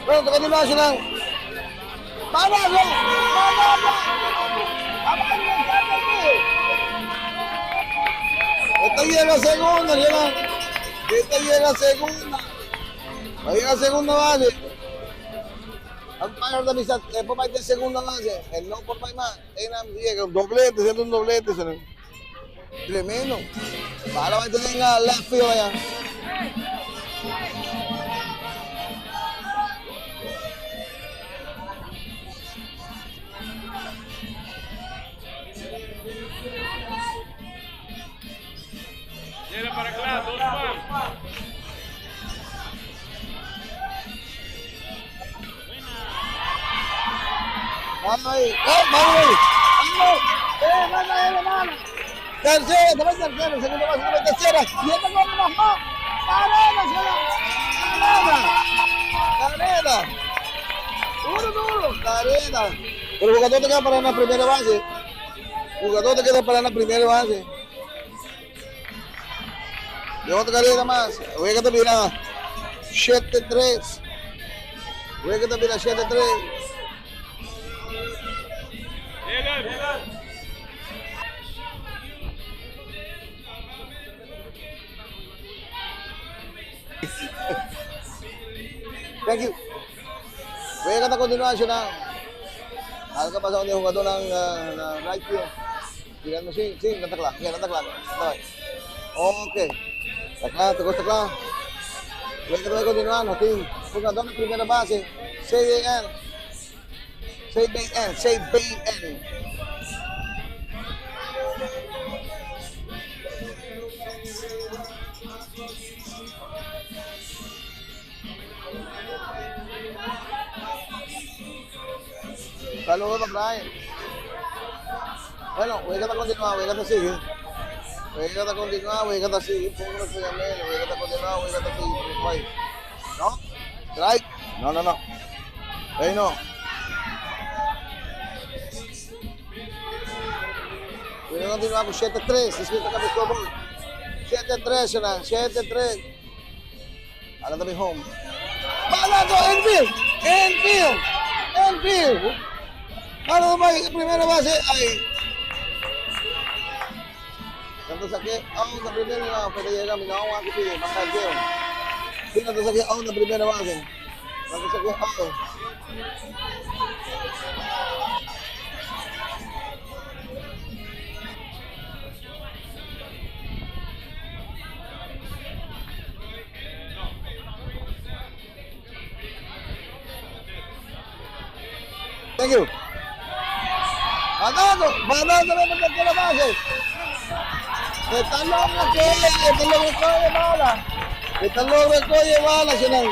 Bueno, toca di nacional. Balazo! Balazo! Esta llega segunda, llega. Esta llega segunda. Va a llegar segunda base. Umpire da bisa, por de segunda base. El no por más. Llega un doblete, siendo un doblete. Tremendo. Para va a tener la left field allá. Llega para acá, dos más. Vamos ahí. ¡Oh, vamos ahí! ¡Vamos! ¡Eh, manda él, hermano! Tercera, toma tercera, segunda base, toma tercera. Y esta corre más más. ¡Carrera, señor! ¡Carrera! ¡Carrera! Duro, duro. Carrera. Pero el jugador te queda para la primera base. El jugador te queda para la primera base. Y otra carrera más. Voy a terminar 7-3. Voy a terminar 7-3. Llega. Thank you. Voy a continuar na. Ano ka pa sa jugador ng na right field. Tirando, sí, sí, natakla. Yeah, natakla. Okay. Ok. Takla, tocó takla. Voy a continuar, no team. Jugador en primera base. CAN. CBN, CBN. Saludos, Brian. Bueno, voy a continuar, voy a seguir. Voy a continuar, voy a seguir. Pongo el voy a continuar, voy a seguir. ¿No? Strike. No, no, no. Ahí no. Voy a continuar con 7-3. Es que está acabando. 7-3, 7-3. Ahora también home. ¡Balazo! ¡Infield! ¡Infield! ¡Infield! Ahora primera base. Ahí. Tanto saqué a una primera, pero llega mi no, aquí pide, más al Tanto saqué a una primera base. Tanto saqué a Thank you. Mandando, mandando, ven por la base. Está loco que está loco que bala. Está loco que bala, Nacional.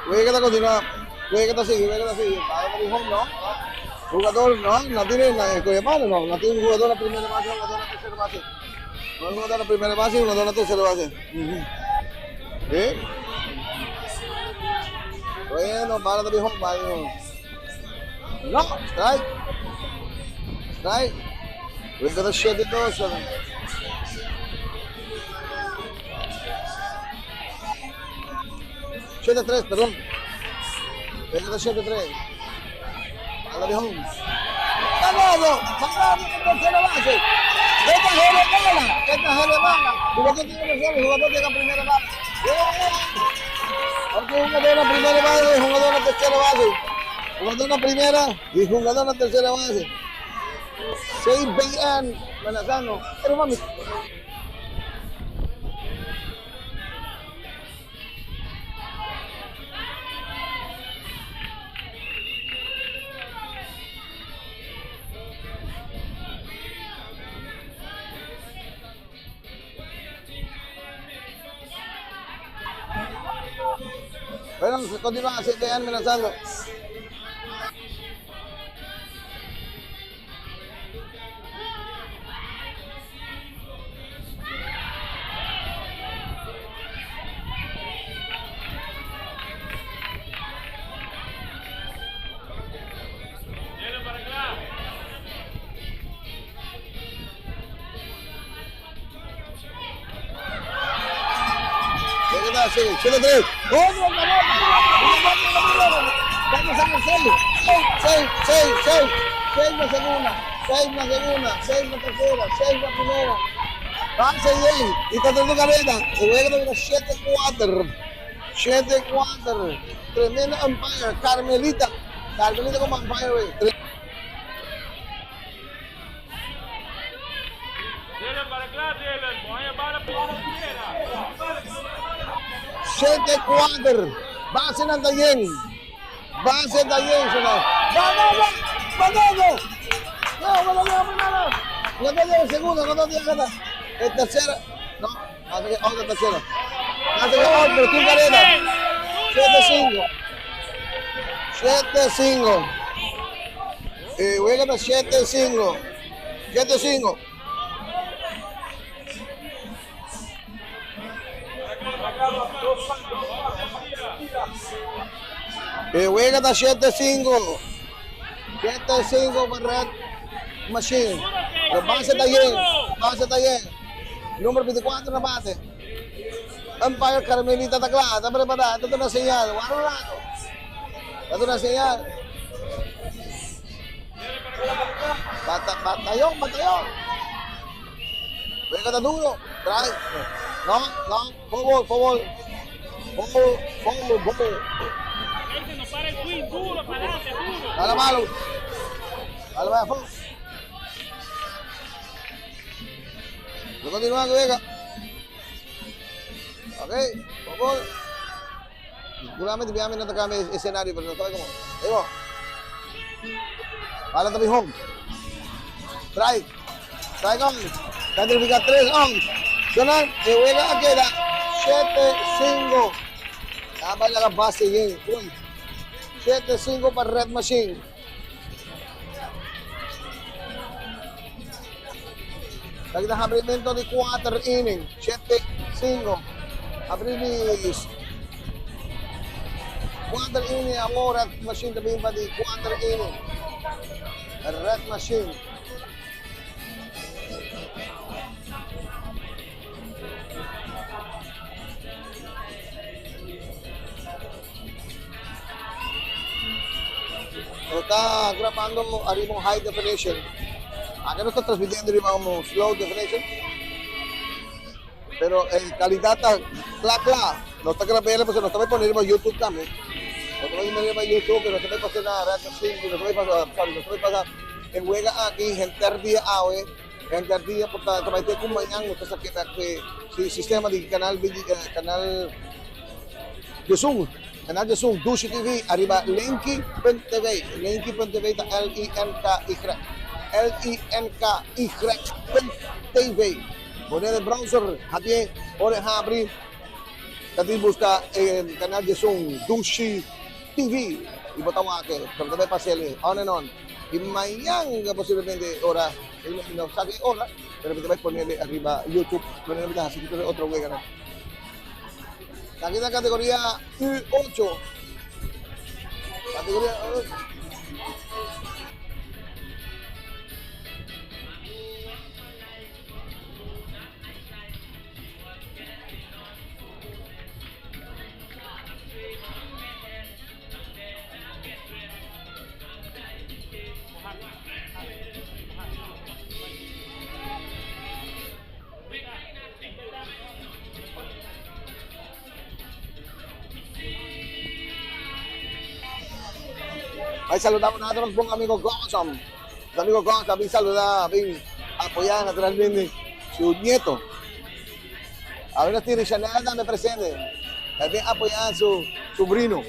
Voy a continuar. Voy a seguir, voy a seguir. No. Jugador, no, no tiene la no, no tiene un jugador la primera base, un jugador la tercera base. No un jugador la primera base y un jugador la tercera base. ¿Sí? Bueno. Bueno, bala ta bin home, bala bin home. No, strike. Strike. Wega ta 7-2. 7-3, perdon. Wega ta 7-3. Bala bin home. Ganado! Ganado con tercera base. Esta es mala, esta es mala. Jugador tiene tercera, jugador llega a primera base. Ok, jugador na primera base, jugador na tercera base. Jugador na primera y jugador na tercera base. 6 BN, Manazano. Pero mami. Bueno, continúa 6 BN amenazando. Jalen para acá. Llega, sí, 7-3. ¡Otro Vamos a ver 6, 6, 6, 6. 6 la segunda, 6 la segunda, 6 la tercera, 6 la primera. Base bien. Y está dando carrera. Y juega de 7-4. 7-4. Tremendo umpire. Carmelita. Carmelita como umpire. Güey. Jalen para acá, Jalen. Voy a bala para primera. 7-4. Base na Tayen. Base Tayen. ¡Vamos! ¡Vamos! No, no, no, primero. No te lleves segunda, no te lleves El tercera. No, hace que otra tercera. Hace que otro, tú carrera. 7-5. 7-5. Juega 7-5. 7-5. Juega 7-5. 7-5 para Red Machine. Pero base está bien. Base está bien. Número 24 na base. Umpire Carmelita está clara, está preparada, está una señal. Guarda un rato. Está una señal. Batallón, batallón. Venga, está duro. Trae. No, no. Foul, foul. Foul, foul, foul. Ese no para el swing, duro, para adelante, duro. Dale malo. Dale, vaya, foul. Lo continúa, venga. Ok, foul. Seguramente mi no toca el escenario, pero no sabe cómo. Digo. Bala también home. Strike. Strike on. Significa 3 on. Sonan, y juega queda 7-5. Ya va la base bien. 7-5 para Red Machine. Aquí está abrimento de 4 inning. 7-5. Abrimos 4 inning ahora. Red Machine también para de 4 inning. Red Machine. Lo está grabando arriba high definition. Acá no está transmitiendo arriba como slow definition. Pero en calidad está cla cla. No está grabando, pues no está poniendo en YouTube también. No está poniendo en YouTube, pero no está pasando nada, no está pasando, sorry, no está pasando. En juega aquí, gente día awe, gente día por tanto, con mañana, no está aquí que sistema de canal canal de Zoom. Canal de Zoom, Dushi TV, arriba Linky.tv, Linky.tv, L-I-N-K-Y, L-I-N-K-Y.tv. Poner el browser, Javier, ora abrir, Tati busca el canal de Zoom, Dushi TV, y botamos aquí, pero también pasé on and on. Y mañana posiblemente, hora, no sabe hora, pero me voy a ponerle arriba YouTube, ponerle así que otro juego, ¿no? Aquí en la categoría U8. Categoria Ahí saludamos a nuestro buen amigo Gonzalo. Nuestro amigo Gonzalo, bien saludado, bien apoyado naturalmente su nieto. A ver, tiene Chanel también presente. También apoyando a su sobrino.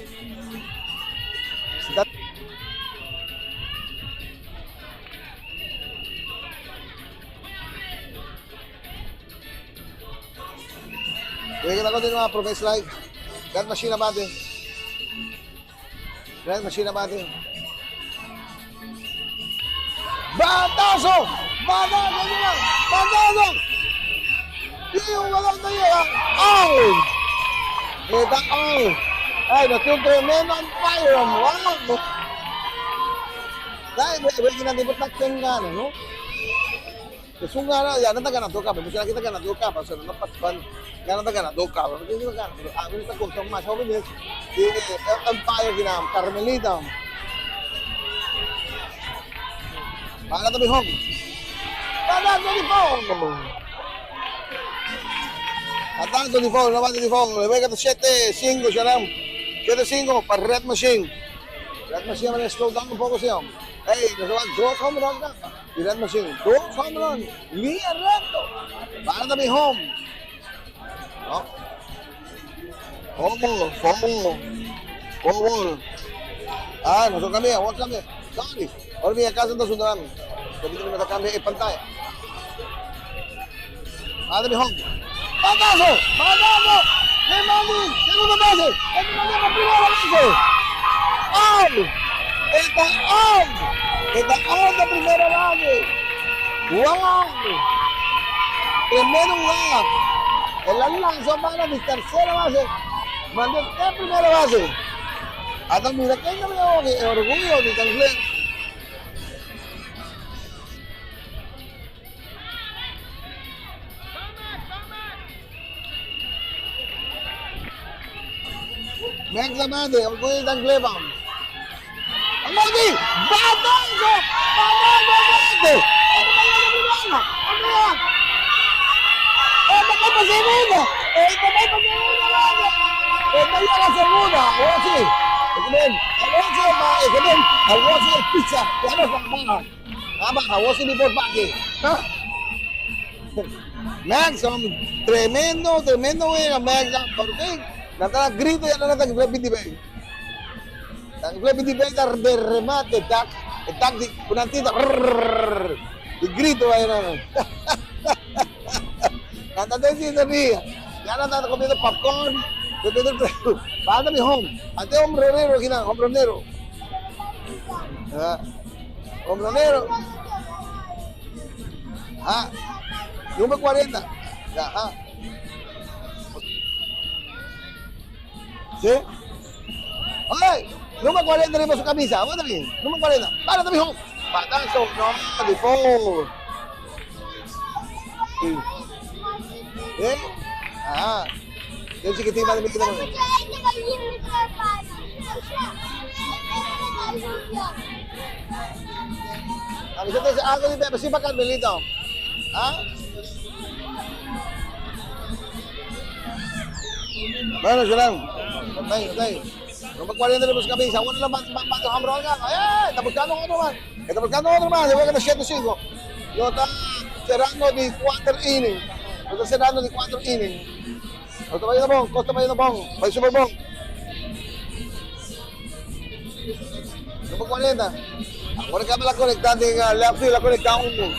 Wega ta continua prome slide. Red Machine a bate. Red Machine a bate. Batazo! Batazo! Batazo! Y un balón no llega. ¡Out! Está out. Ay, nos tiene un tremendo umpire. ¡Wow! Dai, voy a ir a gana, ¿no? Esun gana, ya nan ta gana dos capa, muchanan aki ta gana dos capa, so nan ta participando, ya nan ta gana dos capa, no tin gana, pero ami ta conta mas hopi mes di umpire kinan, Carmelita. Bala ta mihor. Batazo di foul! Batazo di foul, no bate di foul. E wega ta shete cinco, Sharam. Shete cinco pa Red Machine. Red Machine a mane slow down un poco, si. Ey, nos a wak dos home run caba. Di Red Machine, dos home run, liña recto. Bala ta bin home. No. Foul, foul, foul. Ah, nos a cambia, awor cambia. Sorry, ora mi a casa ta sundra mi. Permite mi ta cambia e pantaya. Bala ta bin home. Batazo! Batazo! Mi mandi segunda base. E mi mandi pa primera base. Out! E ta out! E ta out na primera base. Wow! Tremendo jugada. El a lanza bala di tercera base. Mandé te primera base. Hasta mira ken ta mira hopi. E orgullo di Tanglé. Max Amade, orgullo di Tangleban. Amade, batazo! Batazo, Amade! Esta va pa segunda! Esta va pa segunda, Amade! Esta ya la segunda, ahora sí. Ahora sí, pizza, ya no va. A baha awor si mi por baki. Max, tremendo, tremendo wega, Max. Por fin, nan ta grito ya nan ta flippy di bay. Nan flippy di bay ta de remate, tak, tak di kunantita, di grito ahí nan. Nan ta den sintonía. Ya nan ta comiendo popcorn, comiendo Banda mi home. Ante hombronero aquí nan, hombronero. Ah. Hombronero. Ah. Número 40. Ajá. ¿Sí? ¡Ay! Número 40 riba su camisa. Aguanta bien. Número 40. Párate, mijo. Patazo. No, de foul. Sí. ¿Eh? Ajá. Yung chiquitín, madre mía, A mí se te algo de bebé, sí, para Carmelito. ¿Ah? Bueno, Jolan. Ok, ok. Número 40 le busca camisa. Bueno, la home run. ¡Eh! Está buscando otro más. Está buscando otro más. Se juega de 7-5. Lo está cerrando de 4 innings. Lo está cerrando de 4 innings. Lo está bayendo bon. Costa bayendo bon. Vai super bon. Número 40. Ahora que la conectar en left field, la conecta un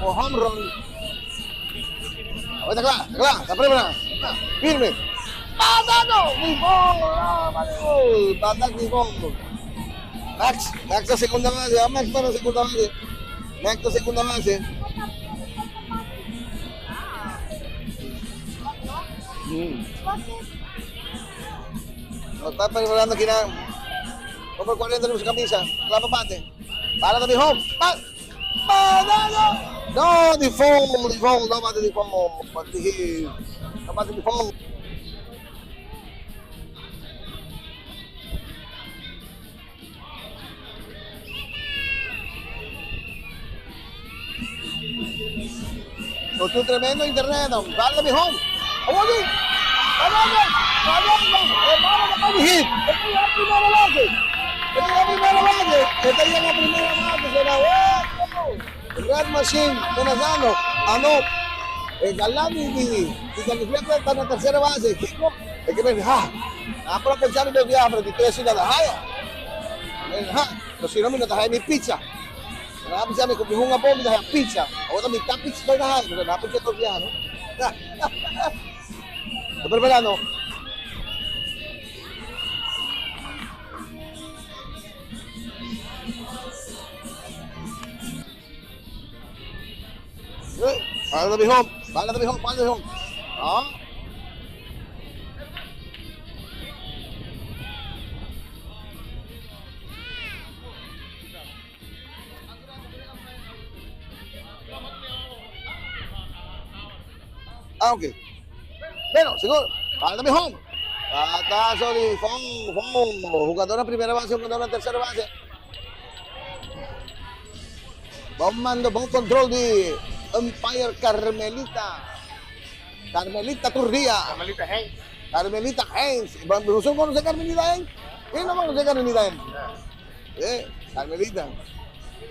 home run. Ahora está claro, está claro, está preparado. Firme. ¡Pasando! ¡Mi gol! ¡Pata mi gol! Max, Max a segunda base, ah, Max para la segunda base. Max a segunda base. No está preparando aquí nada. Number 40 riba su camisa. Kla pa bate. Bala ta bin home. Ba Banana! No, di foul, di foul, no bate di foul. Bate hit. No bate di foul. Nos tin un tremendo internet. Bala ta bin home. Awor di. Banana! Banana! E bala ta bay hit. E ta yega primera base. E ta yega primera base. E ta yega primera base. Será oh! Red Machine menazando. Ano. E galán di di di Cantinflas ta na tercera base. Kiko? E ke men ha. A por a poncha mi dos biaha pero di tres si nada haya. Men ha. Pero si no mi no ta haya mi pizza. Nan a bisa mi ku mi hunga bon mi ta haya pizza. Awor ta mitad pizza estoy ta haya pero nan a poncha dos biaha no. Ta preparando. Bala ta bihom, bala ta bihom, bala ta bihom. Ah. Ah, ok. Bueno, seguro. Bala ta bihom. Batazo di foul, foul. Jugador na primera base, jugador na tercera base. Bon mando, bon control di umpire Carmelita. Carmelita Turdia. Carmelita Haynes. Carmelita Haynes. ¿Usted conoce Carmelita Haynes? ¿Quién no conoce Carmelita Haynes? Eh, Carmelita.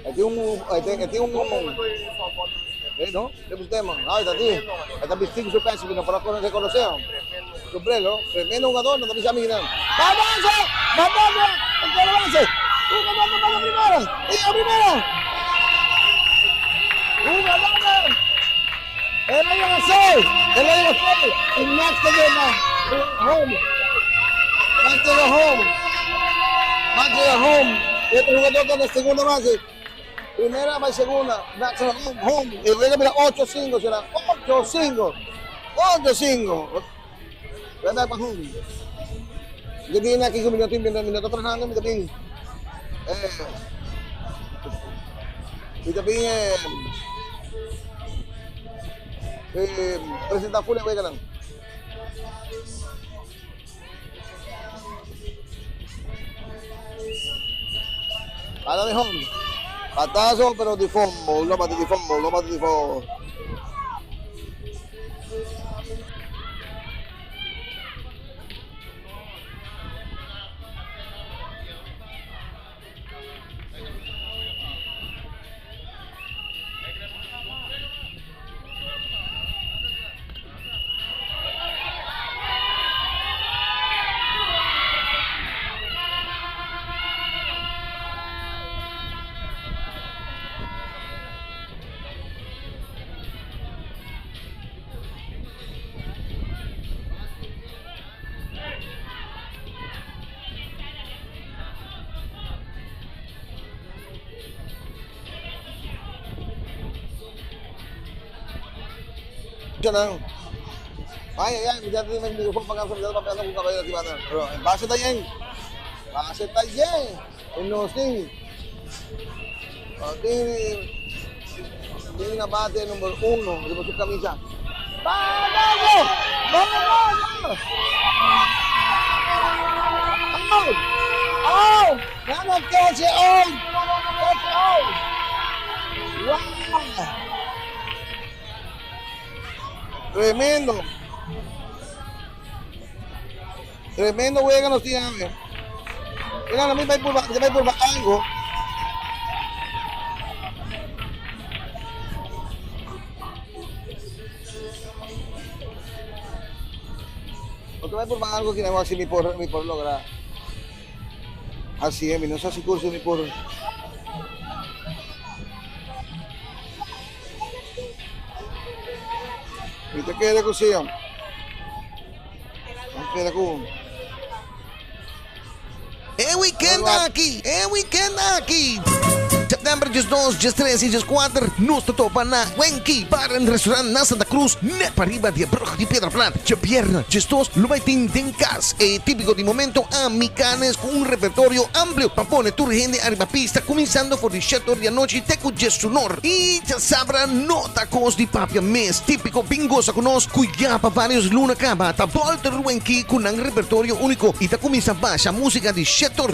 Este es un... Este, este es un... Eh, no? ¿Qué usted, man? Ah, está aquí. Está vestido su peso, pero no reconocemos. Sombrero, tremendo jugador, no te a mirar. ¡Vamos! ¡Vamos! ¡Vamos! ¡Jugador para la primera! ¡Y la primera! ¡Jugador! ¡El año 6! ¡El año 6! ¡Y Max te llena! ¡Home! ¡Max llega home! ¡Max llega home! Este jugador está en la segunda base. Primera va segunda. Max home, home. Y luego mira 8-5, será 8-5. 8-5. Voy a pa home. Yo tiene aquí un minuto, un minuto trabajando, mi también. Mi también presenta full voy ganando. Para de home. Patazo, pero de fondo, no bate de fondo, no bate de fondo. Ay, ay, ay, ya tiene el micrófono para acá, ya está con cabello aquí, pero en base está bien. Base está bien. En los sí. Tiene una base número 1 de su camisa. ¡Vamos! ¡Vamos! ¡Out! ¡Out! ¡Vamos, catch it! ¡Out! ¡Catch out! ¡Wow! Tremendo. Tremendo juega nos tiene. Mira, a mí va por, va por algo. Porque va por algo que no así ni por, ni por lograr. Así es, no sé si curso ni por. Mi ta kere ku siya. Mi kere ku. E weekend aki, e weekend aki. September 12, 13 y 14 nos ta topa na Wenky Bar and Restaurant na Santa Cruz, net pariba di e brug di Piedra Plat. Djabierna 12 lo bai tin den cas e tipico di momento Amicanes cu un repertorio amplio pa pone tur hende ariba pista cuminsando for di shete or di anochi te cu djesunor. Y djasabra no ta cos di papia mes, tipico bin goza cu nos cu ya pa varios luna caba ta bolter Wenky cu nan repertorio unico y ta cuminsa basha musica di shete or.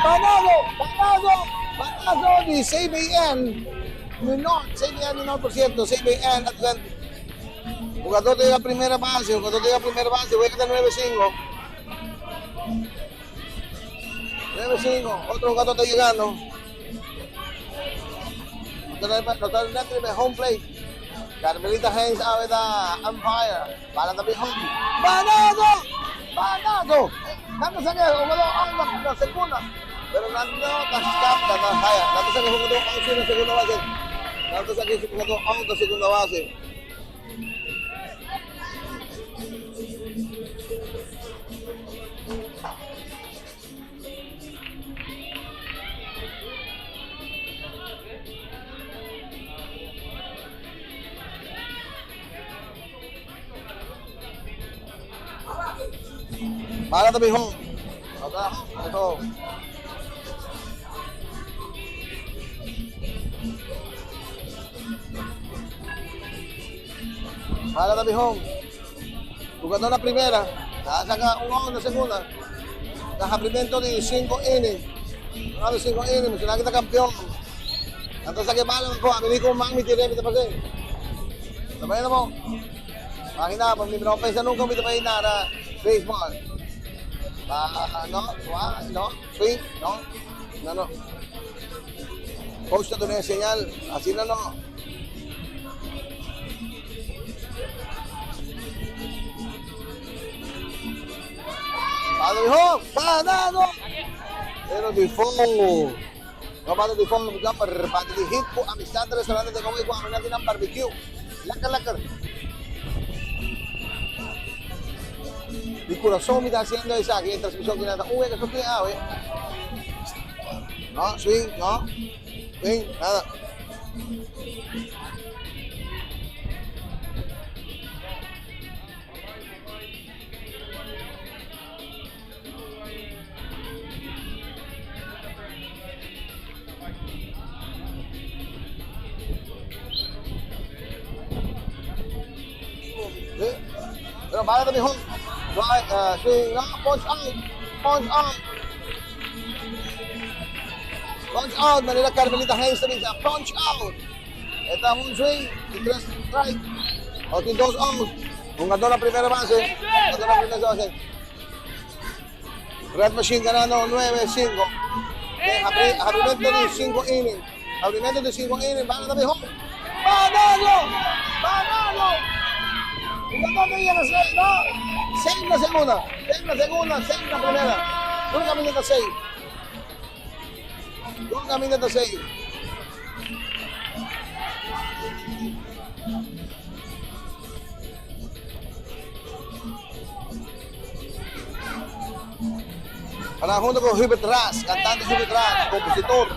Banazo, banazo, banazo di CBN. Minor, CBN minor por cierto, CBN Atlantic. Jugador de la primera base, jugador de la primera base, juega de 9-5. 9-5, otro jugador está llegando. Totalmente home plate. Carmelita Hayes awe ta umpire. Bala ta bin home. Banazo! Banazo! Nan ta saca e jugador out na segunda. Pero nan no ta scapa, ta haya. Nan ta saca e jugador out si na segunda base. Nan ta saca e jugador out na segunda base. Bala ta bin home. Bala ta bin home. Jugador na primera. Ta saca un out na segunda. Ta habrimento di 5 inning. Un out di 5 inning. Mencioná ki ta campeon. Anto sa ke bala ko, ami di ko mang mi tire mi ta pase. Ta bay na mo. Imagina, pa mi no pensa nunca mi ta bay nara baseball. Pa no, wa, no, swing, no. No, no. Coach ta duna e señal, asina no. Palo hijo, panado. Pero di foul. No bate di foul, jumper, bate di hit ku Amistad Restaurante de Kowe ku Amina tinan barbecue. Lekker, lekker. Di corazón mi ta haciendo esaki en transmisión que nada. Uy, que eso tiene awe. No, swing, no. Swing, nada. Pero bala ta mihor. Right, swing, no, punch out, punch out. Punch out, manera Carmelita Hayes ta bisa, punch out. E ta un swing y tres strike. O tin dos out. Hungador na primera base. Hungador na primera base. Red Machine ganando 9-5. Abrimento di 5 inning. Abrimento di 5 inning. Bala ta mihor. Banazo! Banazo! Jugador ta yega seis, no? Seis na segunda, seis na segunda, seis na primera. Tur caminda ta seis. Tur caminda ta seis. Para junto con Hubert Ras, cantante Hubert Ras, compositor.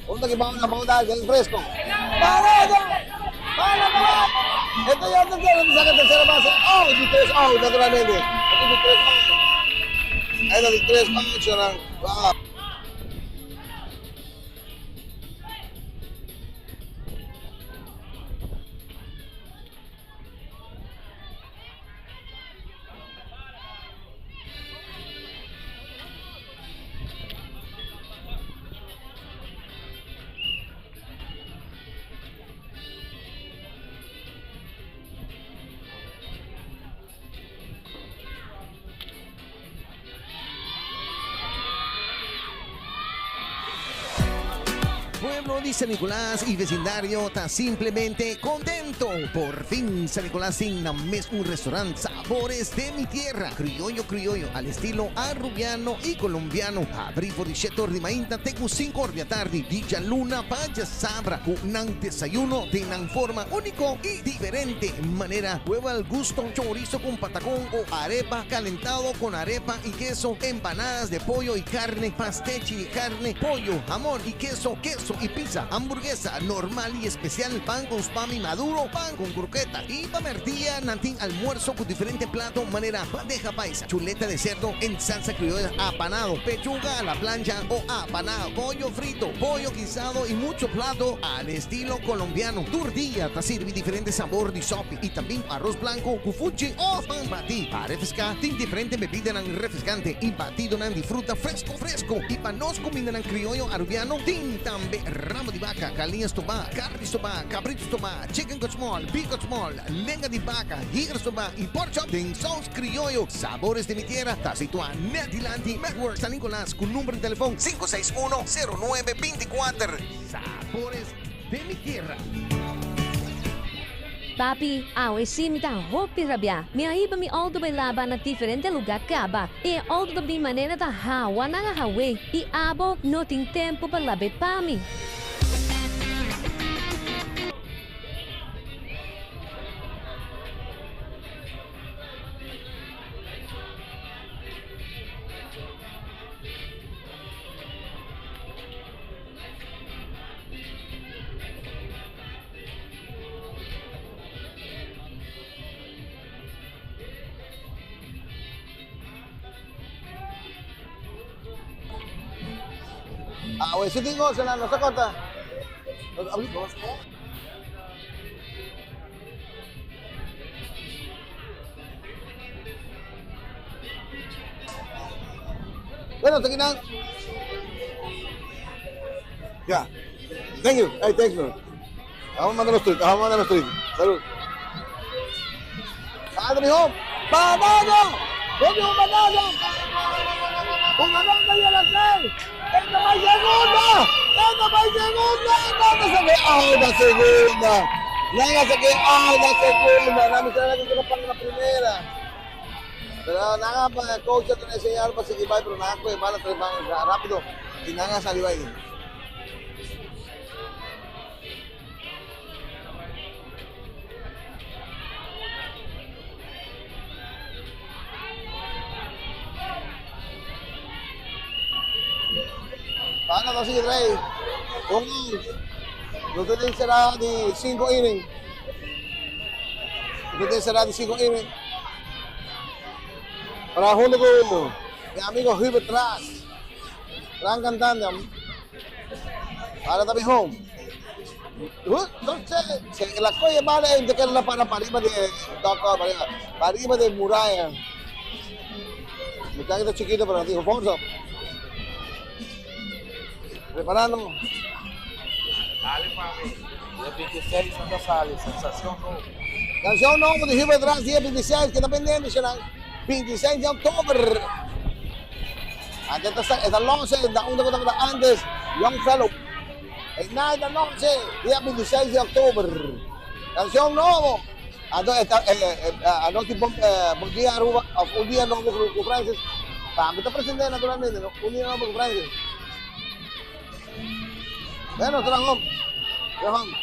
Junto que vamos a dar del fresco. ¡Parado! ¡Para, para! Esto ya no tiene saca tercera base. ¡Oh! Di tres out, naturalmente. Di tres out. Ahí está di tres out, Wow. Pueblo di San Nicolas y vecindario ta simplemente contento. Por fin San Nicolas tin nan mes un restaurant Sabores de mi Tierra, criollo criollo al estilo arubiano y colombiano. Abri for di shete or di mainta te cu cinco or di atardi, di djaluna pa djasabra cu nan desayuno den nan forma unico y diferente manera. Huevo al gusto, chorizo con patacón o arepa calentado con arepa y queso, empanadas de pollo y carne, pastechi de carne, pollo, jamón y queso, queso y pizza, hamburguesa normal y especial, pan con spam y maduro, pan con croqueta y pa merdia nan tin almuerzo cu diferente plato manera bandeja paisa, chuleta de cerdo en salsa criolla, apanado, pechuga a la plancha o apanado, pollo frito, pollo guisado y mucho plato al estilo colombiano. Tur dia ta sirbi diferente sabor di sopi y tambien arroz blanco cu fuchi o pan bati. Pa refresca tin diferente bebidanan refrescante y batidonan di fruta fresco fresco. Y pa nos cumindanan crioyo arubiano tin tambe ramo di baca, galiña stobá, carni stobá, cabrito stobá, chicken con small, beef con small, lenga di baca, higer stobá y pork chop den saus crioyo. Sabores de mi tierra ta situá net dilanti Medworks San Nicolas cu number di telefon 561 09 24. Sabores de mi tierra. Papi, awe sí mi ta hopi rabiá. Mi a hiba mi outo bai laba na diferente lugá kaba. E outo ta bin manera ta hawa nan a haw'é i abo no tin tempu pa lab'é pa mi. Awe si tin gosa nan, nos ta corta. Bueno, ta kinan. Ya. Thank you. Hey, thanks, bro. Vamos a mandar los tweets. Vamos a mandar los tweets. Salud. Padre Home. ¡Banano! ¡Coño, un banano! ¡Un banano y a las seis! ¡Esta va segunda! ¡Esta va segunda! ¡Nada se ve! ¡Ay, la segunda! Nada se ve! ¡Ay, la segunda! Nada me sale que no paga la primera. Pero nada pa coach te enseñar para seguir pero nada pues bala tres rápido y nada salió ahí. Paano kasi Ray? Kung Lututin será di 5 inning. Lututin será di 5 inning. Para junto con mi amigo Hubert Ras. Gran cantante. Ahora también home. Entonces, la colla vale de que la para para arriba de para arriba, para arriba de muralla. Me cae chiquito, pero dijo, Fonso. Preparando. Dale, papi. Dia 26 anda sale, sensación nobo. Canción nobo di Hubert Ras, dia 26, que ta pendiente, será 26 di october. Antes ta, esta lonce, da unda antes, Young Fellow. E night anochi, dia 26 di october. Cancion nobo. Anto esta anochi bon bon dia Aruba of un dia nobo cu Francis. Tambe ta presente naturalmente no, un dia nobo cu Francis. Bueno, tra home. Tra home.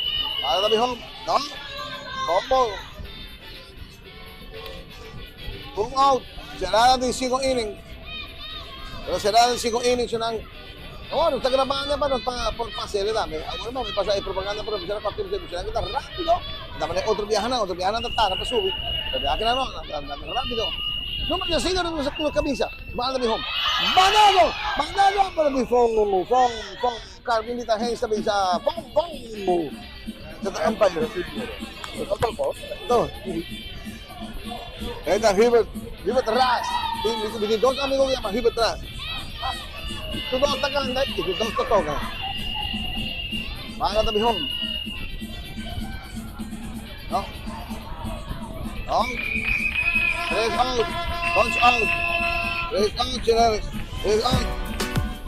Ahora ta mi home. No. Combo. Un out. Cerrada di 5 inning. Pero cerrada di 5 inning sunan. Awor, ta grabando pa nos pa por pasele tambe. Awor mami pasa e propaganda pero bisa pa tiempo bisa ta rápido. Ta mane otro viaja nan, otro viaja nan ta tarda pa subi. Pero viaja nan no, nan ta rápido. Número 5 no sa camisa. Manda mi home. Mandado, mandado pero di foul, foul, foul. Carmelita Hayes ta bisa foul, foul. Ta umpire. No. Ahí está Hubert, Hubert Ras. Mi tin dos amigo que llama Hubert Ras. Tu dos ta canta y tu dos ta toca. Manda ta mi home. No. No. Tres out. Punch out. Tres out, señores. Tres out.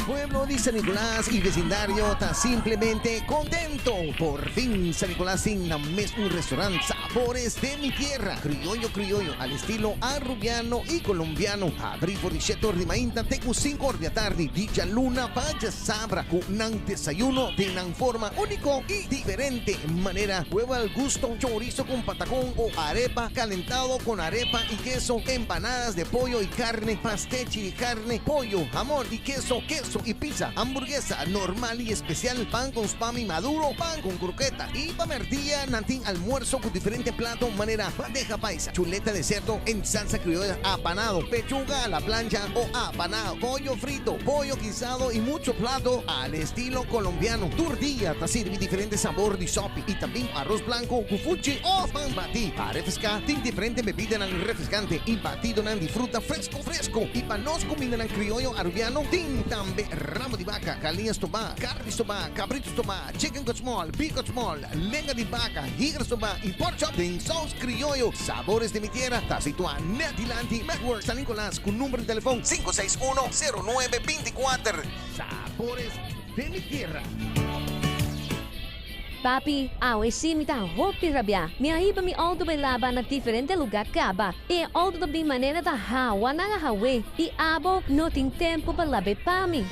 Pueblo di San Nicolas y vecindario ta simplemente contento. Por fin San Nicolas tin nan mes un restaurant Sabores de mi Tierra, criollo criollo al estilo arubiano y colombiano. Abri for di shete or di mainta te cu cinco or di atardi, di djaluna pa djasabra cu nan desayuno den nan forma unico y diferente manera. Huevo al gusto, chorizo con patacón o arepa calentado con arepa y queso, empanadas de pollo y carne, pastechi di carne, pollo, jamón y queso, queso y pizza, hamburguesa normal y especial, pan con spam y maduro, pan con croqueta. Y pa merdia nan tin almuerzo cu diferente plato manera bandeja paisa, chuleta de cerdo en salsa criolla, apanado, pechuga a la plancha o apanado, pollo frito, pollo guisado y mucho plato al estilo colombiano. Tur dia ta sirbi diferente sabor di sopi y tambien arroz blanco cu fuchi of pan bati. Pa refresca tin diferente bebidanan refrescante y batidonan di fruta fresco fresco. Y pa nos cumindanan crioyo arubiano tin tambe ramo di baca, galiña stobá, carni stobá, cabrito stobá, chicken cut small, beef cut small, lenga di baca, higra stobá y pork chop den saus crioyo. Sabores de mi Tierra ta situá net dilanti Network San Nicolas cu number di telefon 561 09 24. Sabores de mi Tierra. Papi, awe sí mi ta hopi rabiá. Mi a hiba mi outo bai laba na diferente lugá kaba. E outo ta bin manera ta hawa nan a haw'é i abo no tin tempu pa lab'é pa mi.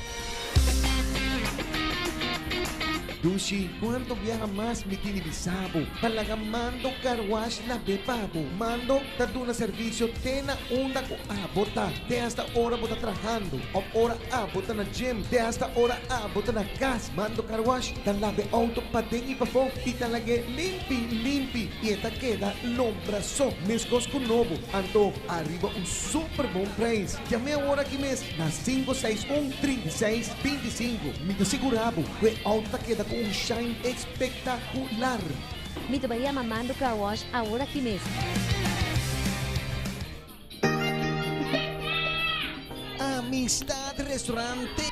Dushi, cuanto biaha mas mi tin di bisa bo pa laga Mando Car Wash lab'é pa bo? Mando ta duna servicio te na unda cu abo ta, te hasta ora bo ta trahando of ora abo ta na gym, te hasta ora abo ta na cas. Mando Car Wash ta labe auto paden y pafó y ta lag'é limpi limpi y e ta keda lombra so, mescos cu nobo, anto ariba un super bon prijs. Yam'é awor aki mes na 561 36 25. Mi ta sigurá bo cu e auto ta keda cu un shine espectacular. Mi ta bai yama Mando Car Wash awor aki mes. Amistad Restaurante.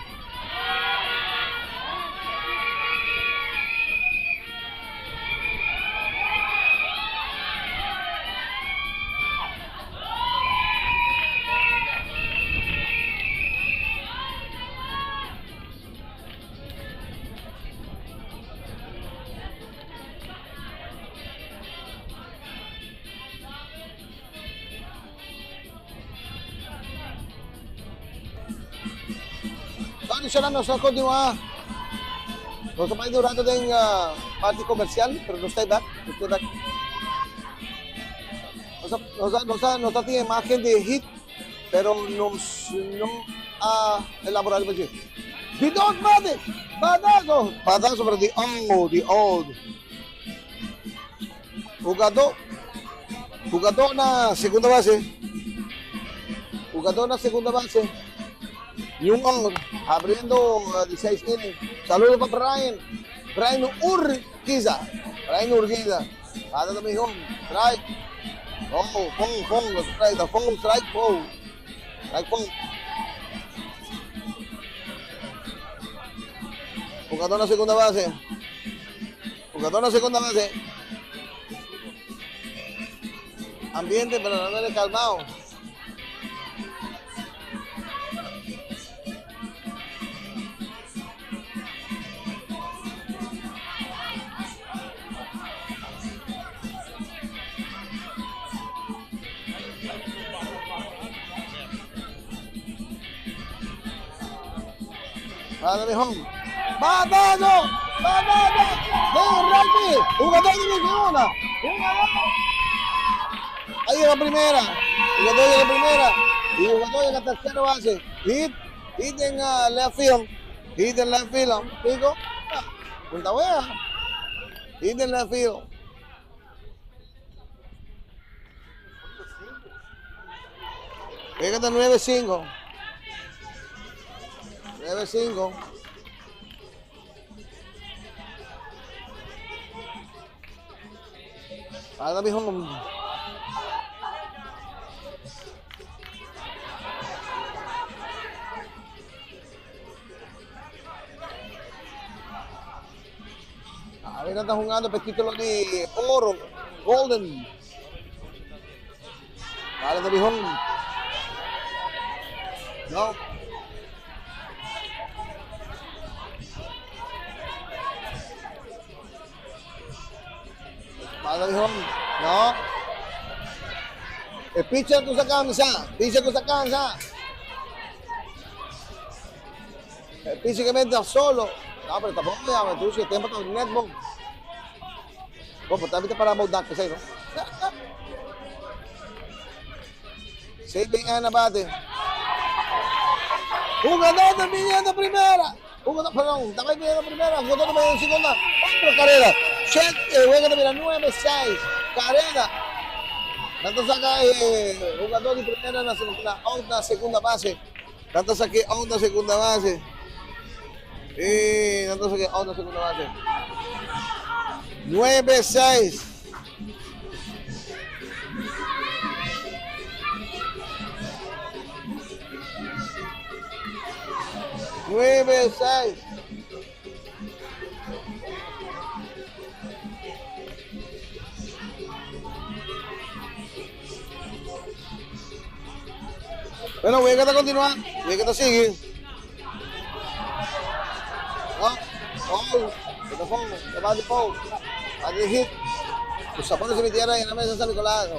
Tradicional nos ta continua. Nos ta bai un rato den parti comercial, pero nos ta back, nos ta back. Nos ta, nos ta, nos ta, nos ta tin imagen di hit, pero nos no a elabora riba dje. Di dos bate, batazo, batazo pero di out, di out. Jugadó, jugadó na segunda base. Jugadó na segunda base. Y un out, abriendo di seis inning. Saludo pa Brian. Brian Urquiza. Brian Urquiza. Bata ta mihó. Strike. Oh, foul, foul, strike, foul, strike, foul. Strike, foul. Jugador na segunda base. Jugador na segunda base. Ambiente verdaderamente calmado. Bala di home. Batazo! Batazo! Den right field. Jugador di segunda. Jugador. Ahí llega primera. Jugador llega primera. Y jugador llega tercera base. Hit. Hit en left field. Hit en left field. Pico. Punta wea. Hit en left field. Pégate 9-5. 9-5. Ahora mismo. A ver, está jugando el título de oro, Golden. Dale, de Bijón. No. Dale, Bijón. No. El pitcher que se cansa. Pitcher que se cansa. El pitcher que mete solo. No, pero tampoco me llama. Tú, si el tiempo está en netball. Bueno, pues también te paramos dar, que sé, ¿no? Sí, bien, Ana Bate. Jugador del viniendo primera. Jugador, perdón, estaba viniendo primera. Jugador de en segunda. Otra carrera. Chet, juega de mira 9-6. Carrera. Tanto saca jugador de primera en la segunda, onda, segunda base. Tanto saque onda, segunda base. Tanto saque onda, segunda base. 9-6. 9-6. Bueno, voy a continuar. Voy a seguir. No, oh, te va de foul, va de hit. Los zapatos se metieron en la mesa de San Nicolás.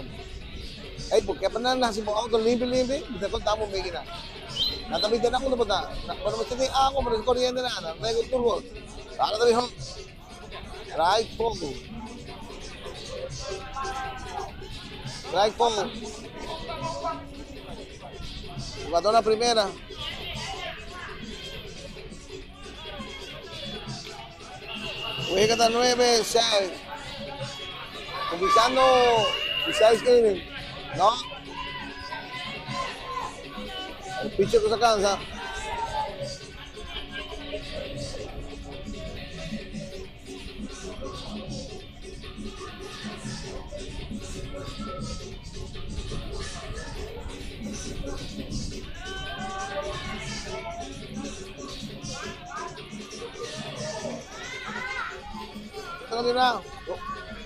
Ey, ¿por qué apenas nacimos auto limpio, limpio? Te contamos, máquina. Nada me interesa cuando botar. Cuando me estoy agua, pero es corriente nada. No tengo turbo. Ahora te dijo. Right poco. Right poco. Jugador la primera. Juega hasta 9, 6. Comenzando 6 innings. No. El pitcher que se cansa.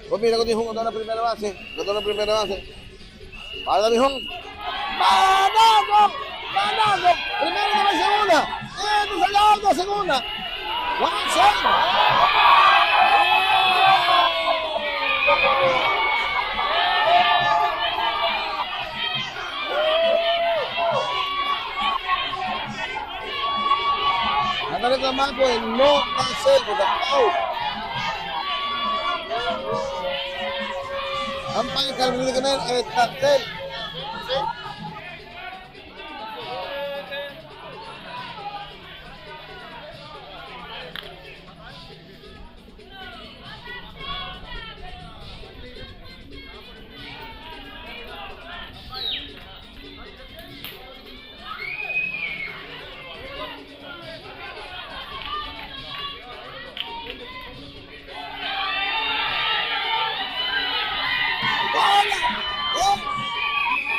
Pues mira, con jugador la primera base. Jugador la primera base. Para Bijón. ¡Banazo! ¡Banazo! Primero de la segunda. ¡Esto se la segunda! ¡1-0! Anda reclamando el no hacer, porque out. Umpire Carmen de Canel, el cartel.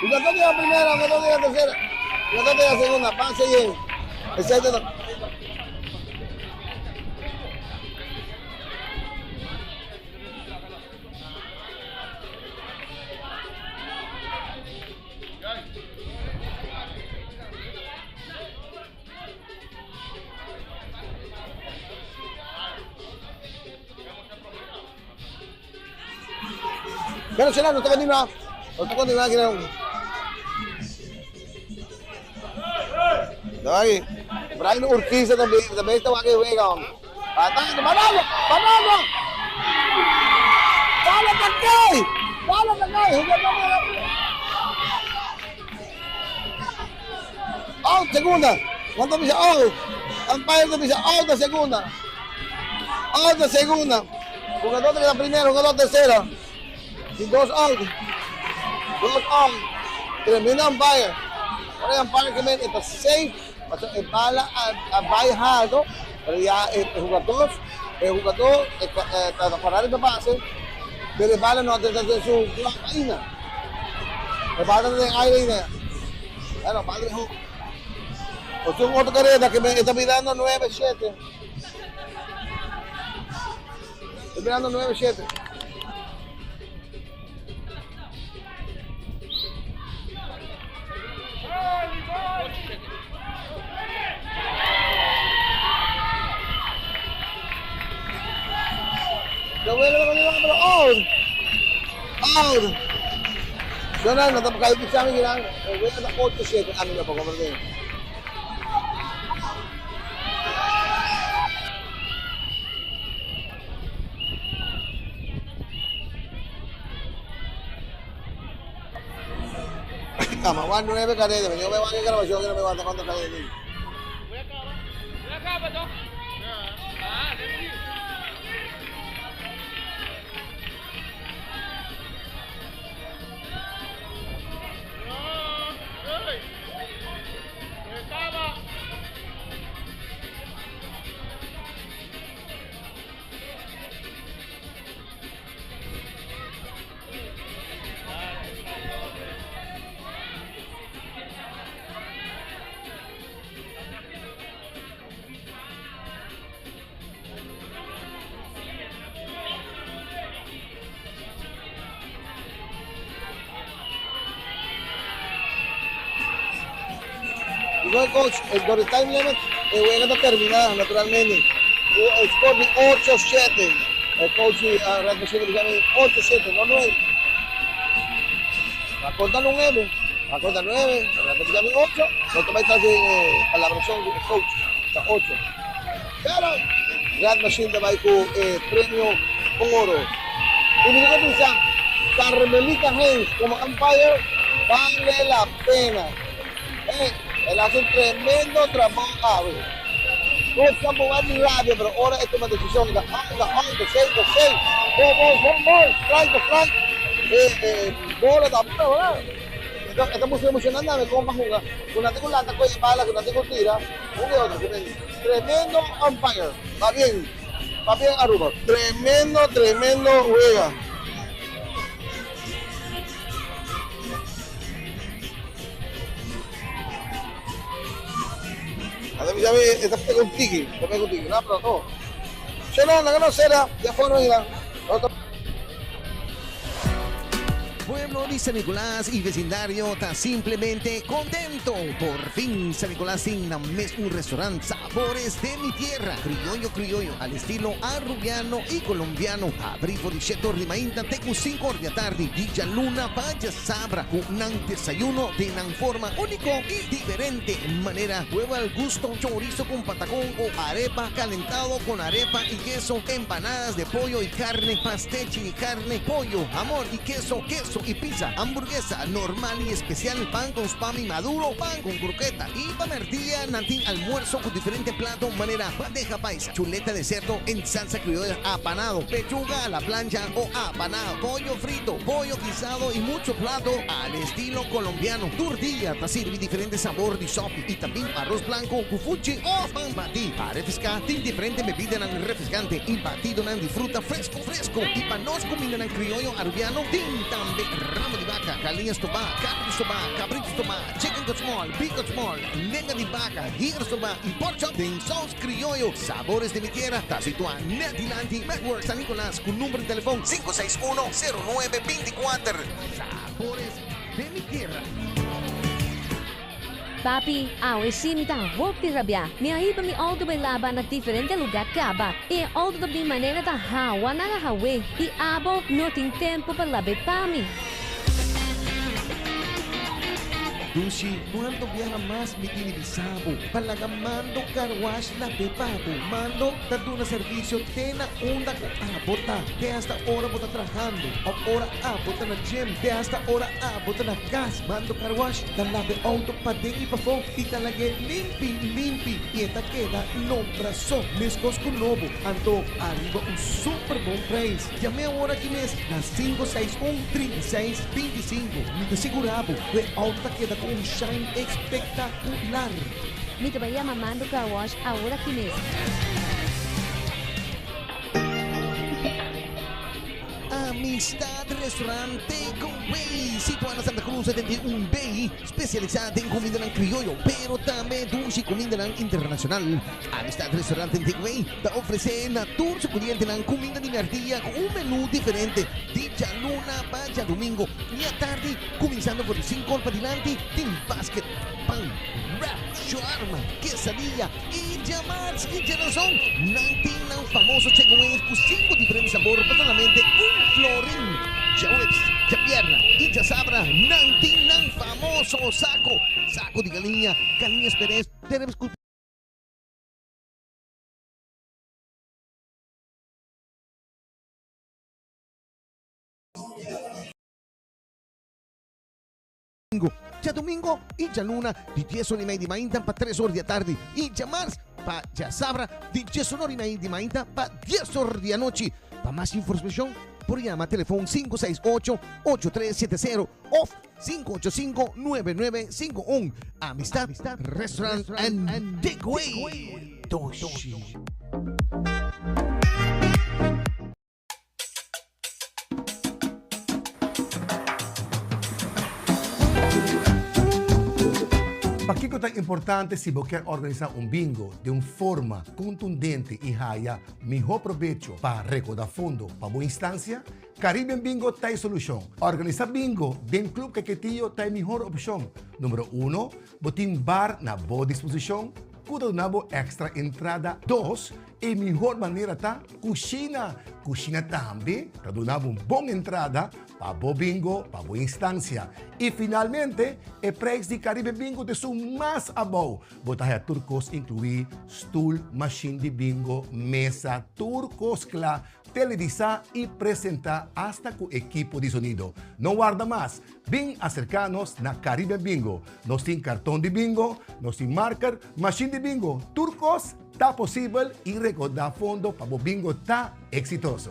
Jugador de la primera, jugador de la tercera, jugador de la segunda, pase bien. Etcétera. Pero será, no está continúa. No está continúa aquí. No. Dai. Brian Urquiza tambe, tambe ta wak e wega hombre. Batando, batando, batando! Bala ta kai! Bala ta kai! Jugador Out segunda. Nan ta bisa out. Umpire ta bisa out na segunda. Out na segunda. Jugador ta keda primero, jugador tercera. Tin dos out. Dos out. Tremendo umpire. Ora e umpire ke men e ta safe. Pasobra e bala a bai hardo. Pero ya e jugador, e jugador ta para riba base. Pero e bala no a drenta den su glove ainda. E bala ta den aire ainda. Bueno, bala den hoek. Otro un otro carrera que me está mirando 9-7. Está mirando 9-7. Pero out. Out. Yo no, no te caí pisando y gran. El güey está 8-7. A mí me pongo por Cama, van 9 carreras. Yo me voy a grabación que no me va a cuántas carreras. Voy a acabar. Voy a acabar, ¿no? Ah, sí. No, ey. Estaba. Igual coach, el door time limit, el juego está terminado naturalmente. El score de 8-7. El coach uh, Red Machine dice 8-7, no 9. La conta 9, la conta 9, la conta 8, no toma esta eh, palabración del coach, está 8. Pero Red Machine va con eh, premio oro. Y mi piensa, Carmelita Hayes como umpire vale la pena. Eh, él hace un tremendo trabajo. No campo va muy rápido, pero ahora es toma decisión. Da out, da out, 6, 6, ball, ball, ball, ball, strike, strike. Bola, da bola, ¿verdad? Entonces, estamos emocionando a ver cómo va a jugar. Con tengo lata, con bala, con tengo tira, uno y otro. Tremendo umpire. Va bien Aruba. Tremendo, tremendo juega. Ya ve, está pegando un tiki, está pegando un tiki, no, pero no. Yo no, no, no será, ya fue no irá. Pueblo de San Nicolás y vecindario está simplemente contento. Por fin San Nicolás sin mes un restaurante Sabores de mi tierra. Criollo, criollo, al estilo arrubiano y colombiano. Abri Forichetto Rimainta, Tecu 5 de tarde. Villa Luna, Valla Sabra, con un desayuno de una forma único y diferente manera. Prueba al gusto chorizo con patacón o arepa calentado con arepa y queso, empanadas de pollo y carne, pastechi y carne, pollo, jamón y queso, queso y pizza, hamburguesa normal y especial, pan con spam y maduro, pan con croqueta y pamerdía, nantín, almuerzo con diferente plato, manera bandeja paisa, chuleta de cerdo en salsa criolla, apanado, pechuga a la plancha o apanado, pollo frito, pollo guisado y mucho plato al estilo colombiano, tortilla, te sirve diferente sabor de sopa y también arroz blanco, cufuchi o pan batí. Para tin diferente bebida refrescante y batido de fruta fresco, fresco y panos comida en criollo arubiano, tin también ramo de vaca, galiñas tobá, carne tobá, cabrito tobá, chicken small, big small, lenga de vaca, hígado tobá y pork chop en sauce criollo, sabores de mi tierra, está situado en Netilanti, Network San Nicolás, con número de teléfono 561-0924. Sabores de mi tierra. Papi, awe si mi ta hopi rabia. Mi a hiba mi auto bay laba na diferente lugar caba. E auto ta bin manera ta hawa nan a hawe. Y abo no tin tempo pa labe pa mi. Dushi, cuanto biaha mas mi tini bisa bo pa laga Mando Car Wash labe pa bo? Mando ta duna servicio te na unda cu abo ta, te hasta ora bo ta trahando of ora abo ta na gym, te hasta ora abo ta na cas. Mando Car Wash ta labe auto paden y pafó y ta lag'é limpi limpi y e ta keda lombra so, mescos cu nobo, anto ariba un super bon prijs. Yam'é awor aki mes na 561 36 25. Mi ta sigurá bo ku e outo ta keda ku un shine espektakular. Mi ta bai yama Mando Car Wash awor aki mes. Amistad Restaurant Take Away, situá na Santa Cruz 71B, spesialisá den kumindanan krioyo, pero tambe dushi kumindanan internashonal. Amistad Restaurant en Takeaway ta ofresé na tur su klientenan kuminda di mèrdia ku un menú diferente di djaluna pa djadumingu i atardi kuminsando for di sinkor padilanti tin basket, pan, wrap, shawarma, quesadilla i djamars i djerason. Nan tin nan famoso chicken wings ku sinku diferente sabor pa solamente un florin. Djaweps, djabièrnè i djasabra nan tin nan famoso sako, sako di galiña, galiña speres, terems ku. Djadumingo i djaluna di dies ora i mei di mainta pa tres ora di atardi i djamars pa djasabra di diesun ora i mei di mainta pa dies ora di anochi. Pa mas informashon por yama telefon 568 8370 òf 585 9951. Amistad Restaurant and Takeaway. Doshi. Pakiko ta importante si bo kier organisa un bingo den un forma contundente y haya miho probecho pa recoda fondo pa bo instancia? Caribbean Bingo ta e solucion. Organisa bingo den Club Keketio ta e mihor opcion. Numero uno, bo tin bar na bo disposicion cu ta duna bo extra entrada. Dos, e mihor manera ta cushina. Cushina tambe ta duna bo un bon entrada pa bo bingo, pa bo instancia. Y finalmente, e prijs di Caribe Bingo ta esun mas abou. Bo ta haya tur cos inclui, stoel, machine di bingo, mesa, tur cos cla. Televisá i presentá asta ku ekipo di sonido. No warda mas! Bin aserká nos na Caribbean Bingo. Nos tin karton di bingo, nos tin marker, mashin di bingo. Tur kos ta posibel i rekordá fondo pa bo bingo ta eksitoso.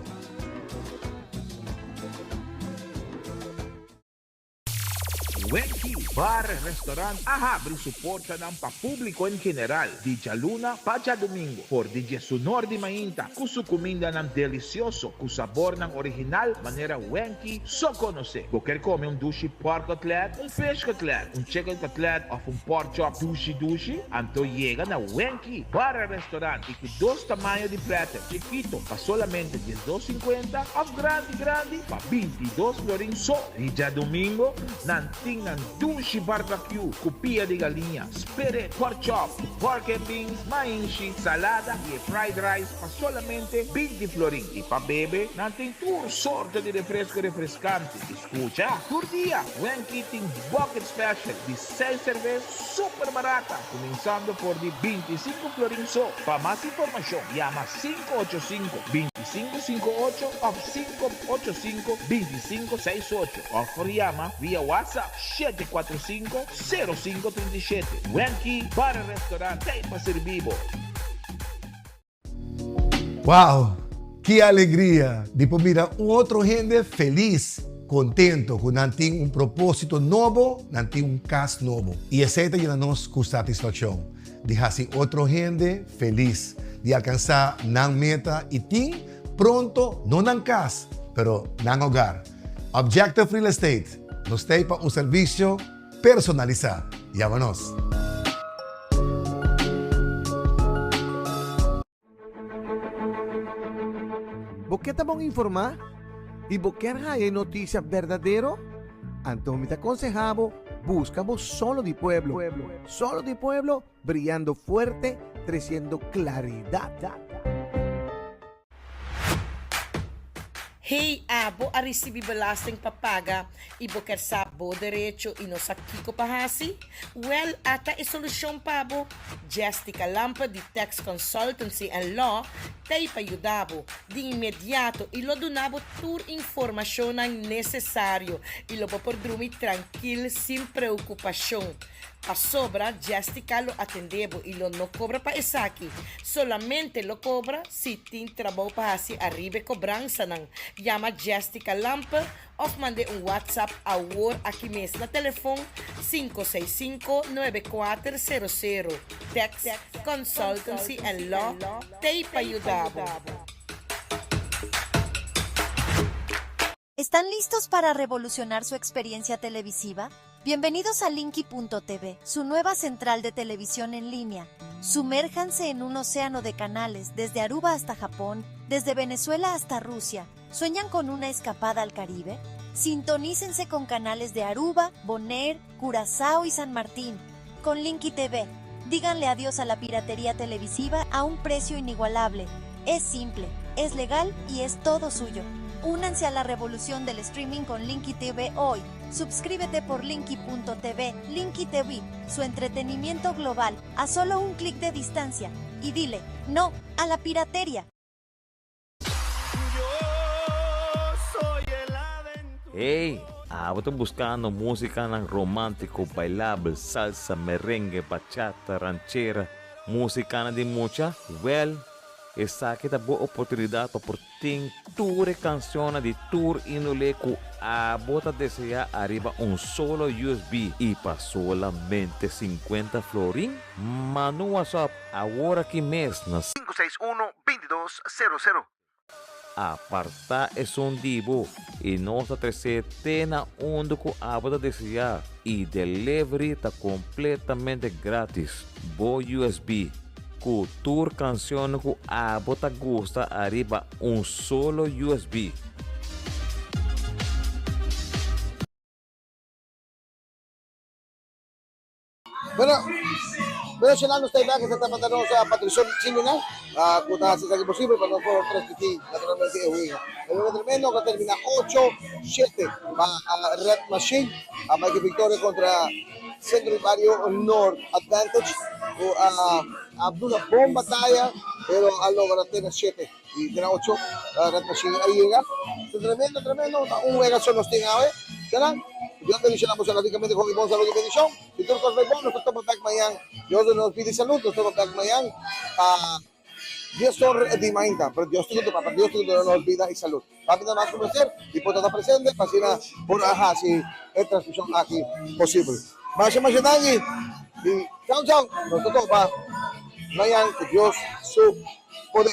Wenky Bar Restaurant a habri su portanan pa publico en general di djaluna pa djadumingo for di diesunor di mainta cu su cumindanan delicioso cu sabornan original manera Wenky so conoce. Bo kier come un dushi pork cutlet, un fish cutlet, un chicken cutlet of un pork chop dushi dushi? Anto yega na Wenky Bar Restaurant y cu dos tamaño di platter, chikito pa solamente 12.50 of grandi grandi pa 22 florin so. Di djadumingo nan tin nan dushi barbecue ku pia di galiña, spere, pork chop, pork and beans, mainshi, salada i e fried rice pa solamente 20 florin. I pa bebe nan tin tur sorto di refresco refrescante. I scucha, tur dia Wenky tin bucket special di seis cervez super barata cuminsando for di 25 florin so. Pa mas informacion yama 585 2558 of 585 2568 òf por yama via WhatsApp 745 0537. Wenky Bar en Restaurant t'ei pa sirbi bo. Wow! Ki alegria di por mira un otro hende felis, contento cu nan tin un proposito nobo, nan tin un cas nobo. Y esey ta yena nos cu satisfaccion di haci otro hende felis, di alcansa nan meta y tin Pronto no nan cas, pero nan hogar. Objective Real Estate, nos t'ei pa un servicio personalisa. Yama nos. Bo ke ta bon informá i bo kier haya e noticia berdadero? Anto mi ta conseha bo busca bo Solo di Pueblo. Solo di Pueblo briyando fuerte, treciendo claridad. Hey abo a ricibi belasting pa paga y bo kier sa. Bo derecho y no sa kico pa haci? Wel, ata e solucion pa bo! Jessica Lampe di Tax Consultancy and Law t'ey pa yuda bo di inmediato y lo duna bo tur informacionnan necesario y lo bo por drumi trankil sin preocupacion. Pasobra Jessica lo atende bo y lo no cobra pa esaki. Solamente lo cobra si tin trabou pa haci ariba e cobransanan. Yama Jessica Lampe of mand'é un WhatsApp awor aki mes na telefon 565 9400. Tax Consultancy and Law t'ei pa yuda bo. ¿Están listos para revolucionar su experiencia televisiva? Bienvenidos a Linky.tv, su nueva central de televisión en línea. Sumérjanse en un océano de canales desde Aruba hasta Japón, desde Venezuela hasta Rusia. ¿Sueñan con una escapada al Caribe? Sintonícense con canales de Aruba, Bonaire, Curazao y San Martín. Con Linky TV, díganle adiós a la piratería televisiva a un precio inigualable. Es simple, es legal y es todo suyo. Únanse a la revolución del streaming con Linky TV hoy. Suscríbete por linky.tv, Linky TV, su entretenimiento global, a solo un clic de distancia. Y dile no a la piratería. Hey, abo ta buscando musicanan romantico, bailabel, salsa, merengue, bachata, ranchera, musicanan di mucha? Wel, esaki ta bo oportunidad pa por tin tur e cancionnan di tur indole cu abo ta desea ariba un solo USB y pa solamente 50 florin? Manda un WhatsApp awor aki mes na. 561 2200. Apartá esun di bo, i nos ta tres'é te na unda ku abo ta deseá, i delivery ta kompletamente grátis. Bo USB ku tur kanshonnan ku abo ta gusta ariba un solo USB. Bueno, bueno, Shenal, nos ta bek esta tabata nos Patricio Chimina, cu ta haci esaki posible pa nos por transmiti naturalmente e wega. E wega tremendo cu a termina 8-7 pa Red Machine, a bai cu victoria contra Centro di Bario Noord Advantage, cu a duna bon bataya, pero a logra tene 7 y tene 8, Red Machine a yega. Tremendo, tremendo, ta un wega so nos tin awe. Shenal, Dios bendiciona boso ricamente con bon salud y bendicion. Si tur kos bai bon, nos ta topa bek mañan. Dios duna nos bida i salud, nos topa bek mañan pa dies or di mainta. Pero Dios tin ku topa, Dios tin ku duna nos bida i salud. Papi ta mas ku placer di por ta ta presente pa asina por a hasi e transmishon aki posibel. Masha masha danki i chau chau. Nos ta topa mañan ku Dios su poder.